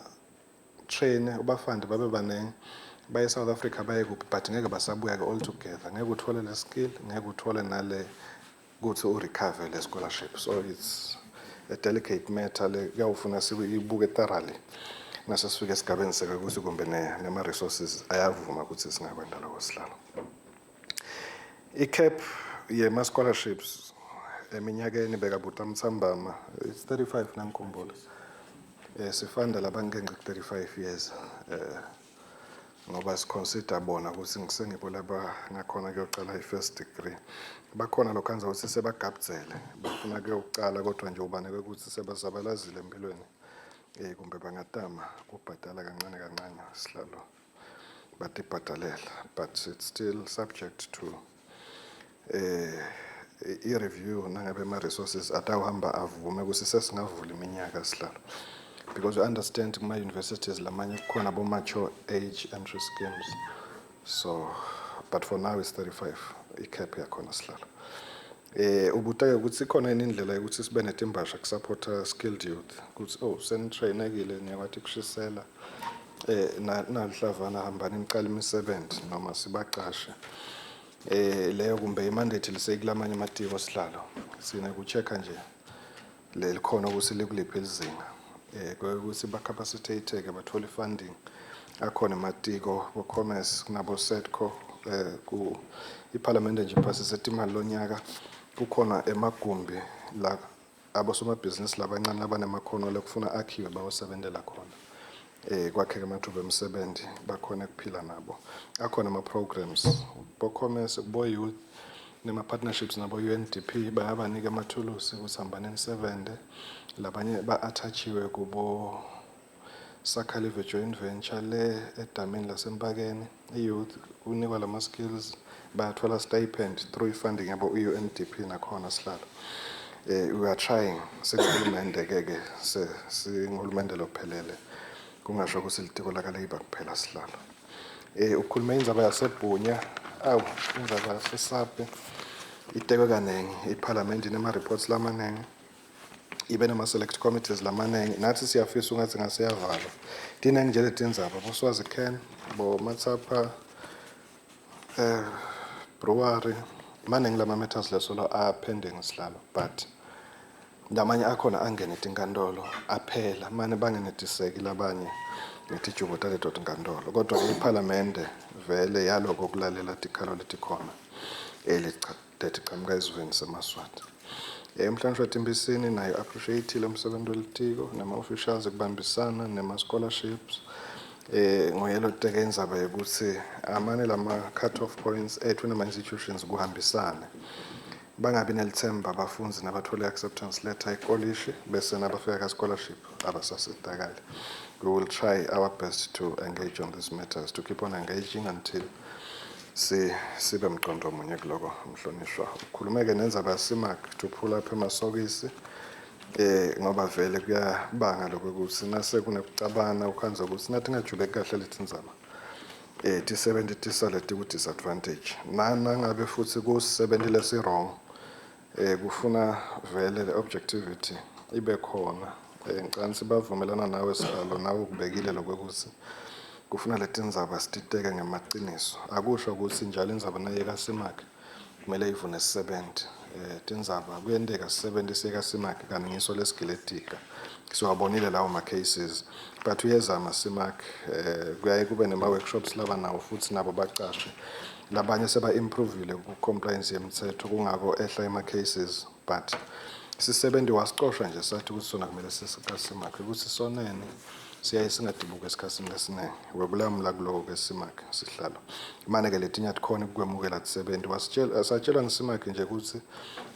train ubafande babe baningi, baye South Africa, baye kuphi, but ngeke basabuya ke all together. Ngeke uthole le skill, ngeke uthole nale kuthi urecover le scholarship. So it's a delicate matter le, kuyawufuna siyibuke thoroughly nase sifike esigabeni seke ukuthi kumbe nema resources ayavuma ukuthi singakwenda lokho, sihlalo. I-cap yema scholarships eminyakeni bekabuta Mthambama, it's 35 nangikhumbula. Sifanda labangenqe 35 years ngoba siconsider bona ukuthi ngisengibo laba ngakhona kuyocala i-first degree. Bakhona lokhanza ukuthi sebagabuzele bafuna kuyokucala, kodwa nje ubaneke ukuthi sebazabalazile empilweni, kumbe bangatama kubhadala kancane kancane, sihlalo, batibhadalela, but it's still subject to i-review nangabe ama-resources atawuhamba avume ukuthi sesingavula iminyaka, sihlalo, because we understand kuma-universities lamanye kukhona bo-mature age entry schemes. So but for now it's 35 i-cap yakhona, sihlalo. Ubutake ukuthi ikhona yini indlela yokuthi sibe netimbasha kusupporta skilled youth, ukuthi oh, senitrainekile, niyakwati kushisela, nalihlavana, hambani niqale imisebenzi noma sibaqashe. Leyo kumbe imandate lisekulamanye amatiko, sihlalo. Sine ku-check-a nje lelikhona ukuthi likuliphi lizinga ukuthi ba-capacitate ke bathole funding. Akhona ematiko bo-commerce kunabo SEDCO, ku iParliament nje iphasise imali lonyaka. Kukhona emagumbi la abosomabhizinisi labancane labanemakhono lekufuna akhiwe bawasebentela khona, kwakheka amathuba emisebenzi, bakhona kuphila nabo. Akhona ama programs bo commerce, bo youth, nema partnerships nabo UNDP, bayabanika amathulusi ukuthi hambani nisebenze. Labanye ba-attachiwe kubo Sakhalive joint venture le edamini lasempakeni. I-youth kunikwa lama skills, bayathola stipend through i-funding yabo i-UNDP nakhona, sihlalo. We are trying singuhulumende ke singuhulumende lophelele, kungasho ukuthi litiko laka Labour kuphela, sihlalo. Ukhuluma indzaba yaseBhunya, awu, indzaba yaseSapi itekwe kaningi iParliament, inema reports lamaningi, ibe nama-select committees lamaningi. Nathi siyafisa ungathi ngasiyavalwa. Tiningi nje letindzaba, boSwazi Can, boMatsapha Brewery, maningi lama matters lesolo a-pending, sihlalo, but lamanye akhona angene tinkantolo aphela mane bangenetiseki labanye ngetijubo taleto tinkantolo. Kodwa iphalamende vele yaloko kulalela tikhalo letikhona letichamuka esiveni semaswati. Umhlanhla Timbisini nayo appreciate umsebenzi welitiko nama-officials ekubambisana nema-scholarships. Nguyelo teke indzaba yokuthi amane lama cut off points ethu nama-institutions kuhambisane, bangabi nelithemba abafundi nabathole acceptance letter ekolishi bese nabafika ka-scholarship abasasitakali. We will try our best to engage on these matters, to keep on engaging until si sibe mqondo munye kuloko. Mhlonishwa, ukhulumeke nendzaba yaSimak to pull up emasokisi, ngoba vele kuyabanga lokho ukuthi nase kunekucabana ukhanza ukuthi nathi ngajuleki kahle letindzaba, tisebenti tisale tiku disadvantage. Nangabe futhi kusebenti lesi wrong, kufuna vele le objectivity ibe khona. Ngicabanga bavumelana nawe, sihlalo, nawe ukubekile lokho ukuthi kufuna letindzaba sititeke ngemaciniso. Akusho ukuthi njalo indzaba nayeka Simak kumele ivune sisebenti. Tindzaba kuyenteka sisebenti siyeka Simak kanti ngiso lesigiletika. Siwabonile lawo ma-cases, but uyezama CIMAC. Kuyaye kube nema-workshops laba nawo futhi nabo bacashe. Labanye seba-improvile ku-compliance yemthetho, kungako ehla ema-cases, but sisebenzi wasicosha nje sathi ukuthi sona kumele sisika-CIMAC ukuthi sonene siyaye singadibuka esikhatsini lesiningi wekulamula kuloko-ke CIMAC, sihlalo. Mane-ke letinye atikhona ukukwemukela tisebenzi. Wasitshela, satshelwa ngi-CIMAC nje ukuthi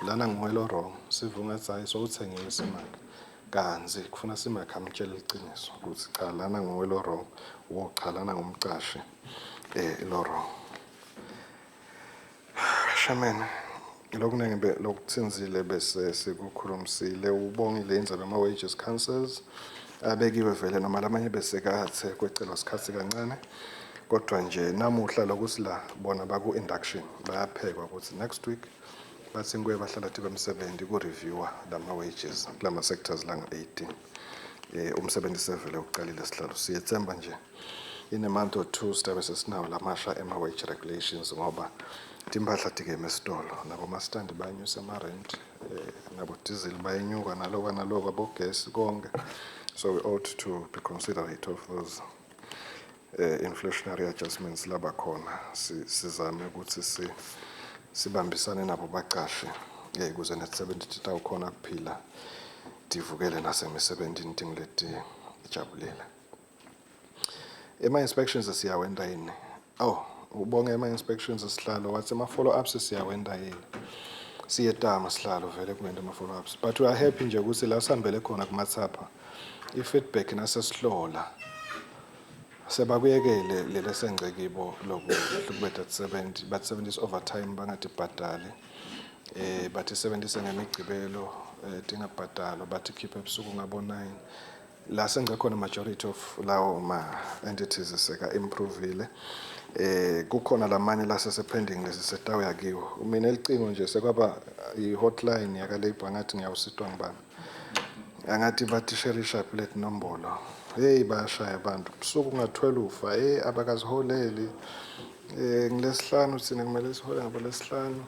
lana nguwe lo wrong, sive ungathi hayi, sowuthengiwe CIMAC, kanzi kufuna CIMAC amtshele liciniso ukuthi cha, lana nguwe lo wrong, wo cha, lana ngumcashi lo wrong. Shaman, lokuningi lokuthinzile bese sikukhulumisile. Ubongile indzaba ama-wages councils abekiwe vele, noma lamanye besekathe kwecelwa sikhathi kancane, kodwa nje namuhla lokuthi la bona baku-induction, bayaphekwa ukuthi next week bathi kuye bahlala thi bemsebenzi ku-reviewa lama-wages kulama-sectors langu-18. Umsebenzi sevele uqalile, sihlalo. Siyethemba nje in a month or two sitabe sesinawo lamasha ema-wage regulations, ngoba timpahla tikeme esitolo, nabo masitandi bayanyusa ama-rent, nabo diesel bayenyuka, naloko naloko, abogesi, konke. So we ought to be considerate of those inflationary adjustments labakhona. Sizame ukuthi sibambisane nabo bacashe ukuze netisebenzi titawukhona kuphila, tivukele nasemisebentini tingileti ijabulile. Ema-inspections siyawenta yini? Oh, ubonge ema-inspections, sihlalo. Wathi ama-follow ups siyawenta yini? Siyetama, sihlalo, vele kungenta ama-follow ups, but we are happy nje ukuthi la sihambele khona kumathapha, i-feedback nasesihlola sebakuyekele lele sengcekibo lokuhlukubeta tisebenzi, batisebenzisa overtime bangatibhadali, bathi sebenzise ngemigcibelo, tingabhadalwa, bathi khipha ebusuku ngabo 9. La sengce khona, majority of lawo ma entities seka improvile. Kukhona lamanye la sese pending lesisetawu yakiwo. Mina elicingo nje sekwaba i-hotline yaka Labour, ngathi ngiyawusitwa ngibani, angathi bathi sherisha leti nombolo. Hey, bayashaya abantu busuku nga-12, hey, abakaziholeli. Ngilesihlanu thina kumele sihole ngabo lesihlanu.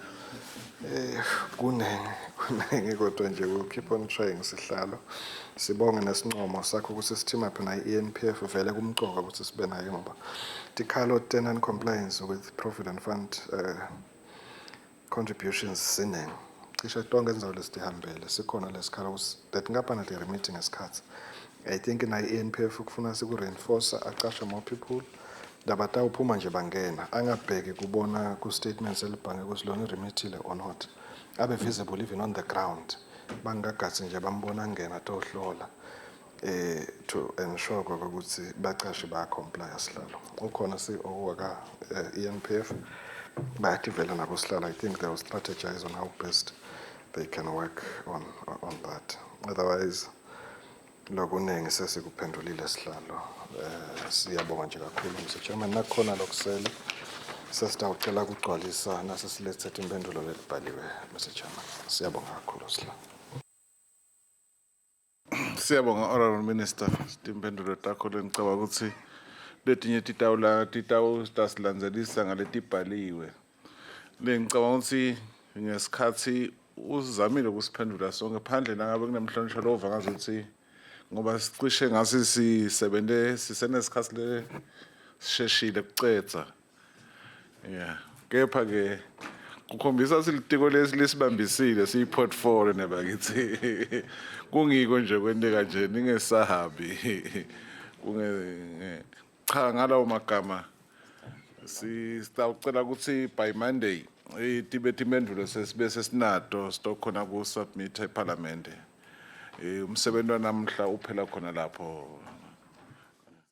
Kunenge kunenge, kodwa nje we'll keep on trying, sihlalo. Sibonge nesincomo sakho ukuthi si-team up nayo i-ENPF. Vele kumcoka ukuthi sibe nayo, ngoba tikhalo te non compliance with provident fund contributions siningi. Cishe tonke indzawo lesitihambele sikhona lesikhala ukuthi letinkampani ati-remit ngesikhathi. I think nayo i-ENPF kufuna siku-reinforce, acashe more people labatawuphuma nje bangena, angabheki kubona ku-statements elibhange ukuthi lona i-remithile or not, abe visible even on the ground, bangagathi nje bambona angena tohlola, to ensure ukuthi bacashi baya-comply. Sihlalo, ukhona CEO waka ENPF, bayativela nabo, sihlalo. I think they will strategize on how best they can work on that. Otherwise lokuningi sesikuphendulile, sihlalo. Siyabonga nje kakhulu, Mr Chairman. Nakukhona lokusele sesitawucela kugcwalisa nase silethe impendulo letibhaliwe, Mr Chairman. Siyabonga kakhulu, sihlalo. Siyabonga, Honorable Minister, timpendulo takho lengicabanga ukuthi letinye titawula titawutasilandzelisa ngaletibhaliwe. Lengicabanga ukuthi ngesikhathi uzamile ukusiphendula sonke phandle, nangabe kunemhlonishwa lova ngazuthi, ngoba sicishe ngasi sisebente sisenesikhathi le sisheshile kucedza. Yeah. Kepha ke kukhombisa silitiko lesi lesibambisile siyi-portfolio nebakithi, kungiko nje kwenteka nje ningesahabi kunge cha. Ngalawo magama sitawucela ukuthi by Monday tibe timpendulo sesibe sesinato, sitokhona ku-submit ePhalamende. Umsebenzi wanamhla uphela khona lapho.